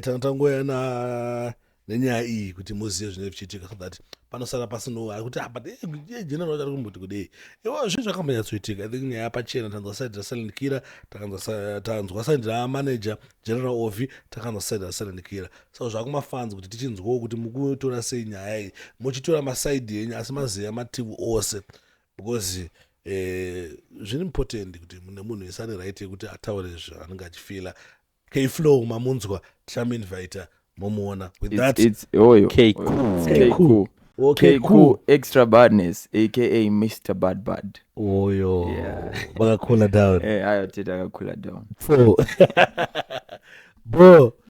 Tanga tangoya na nenyaya iyi kuti muzive zvinenge zvichiitika so that panosara pasino ari kuti, "Ah, but General ari kumboti kudei?" Iwa zvinhu zvakambonyatsoitika. I think nyaya pachena, tanzwa side raSilent Killer, tanzwa side ramanager General Ovi, takanzwa side raSilent Killer. So zvakumafans kuti tichinzwawo kuti mukutora sei nyaya iyi, muchitora maside enyu asi maziva mativi ose because zviri important kuti mune munhu wese ane right yekuti ataure zvaanenge achifeela. Kflow mamunzwa, tichamuinvita momuona with that. It's oyo. K-Cool. K-Cool. Okay. K-Cool extra badness, aka Mr Bad Bad. Oyo vakacool down. Eh, ayo titakakula down. Four. Bro.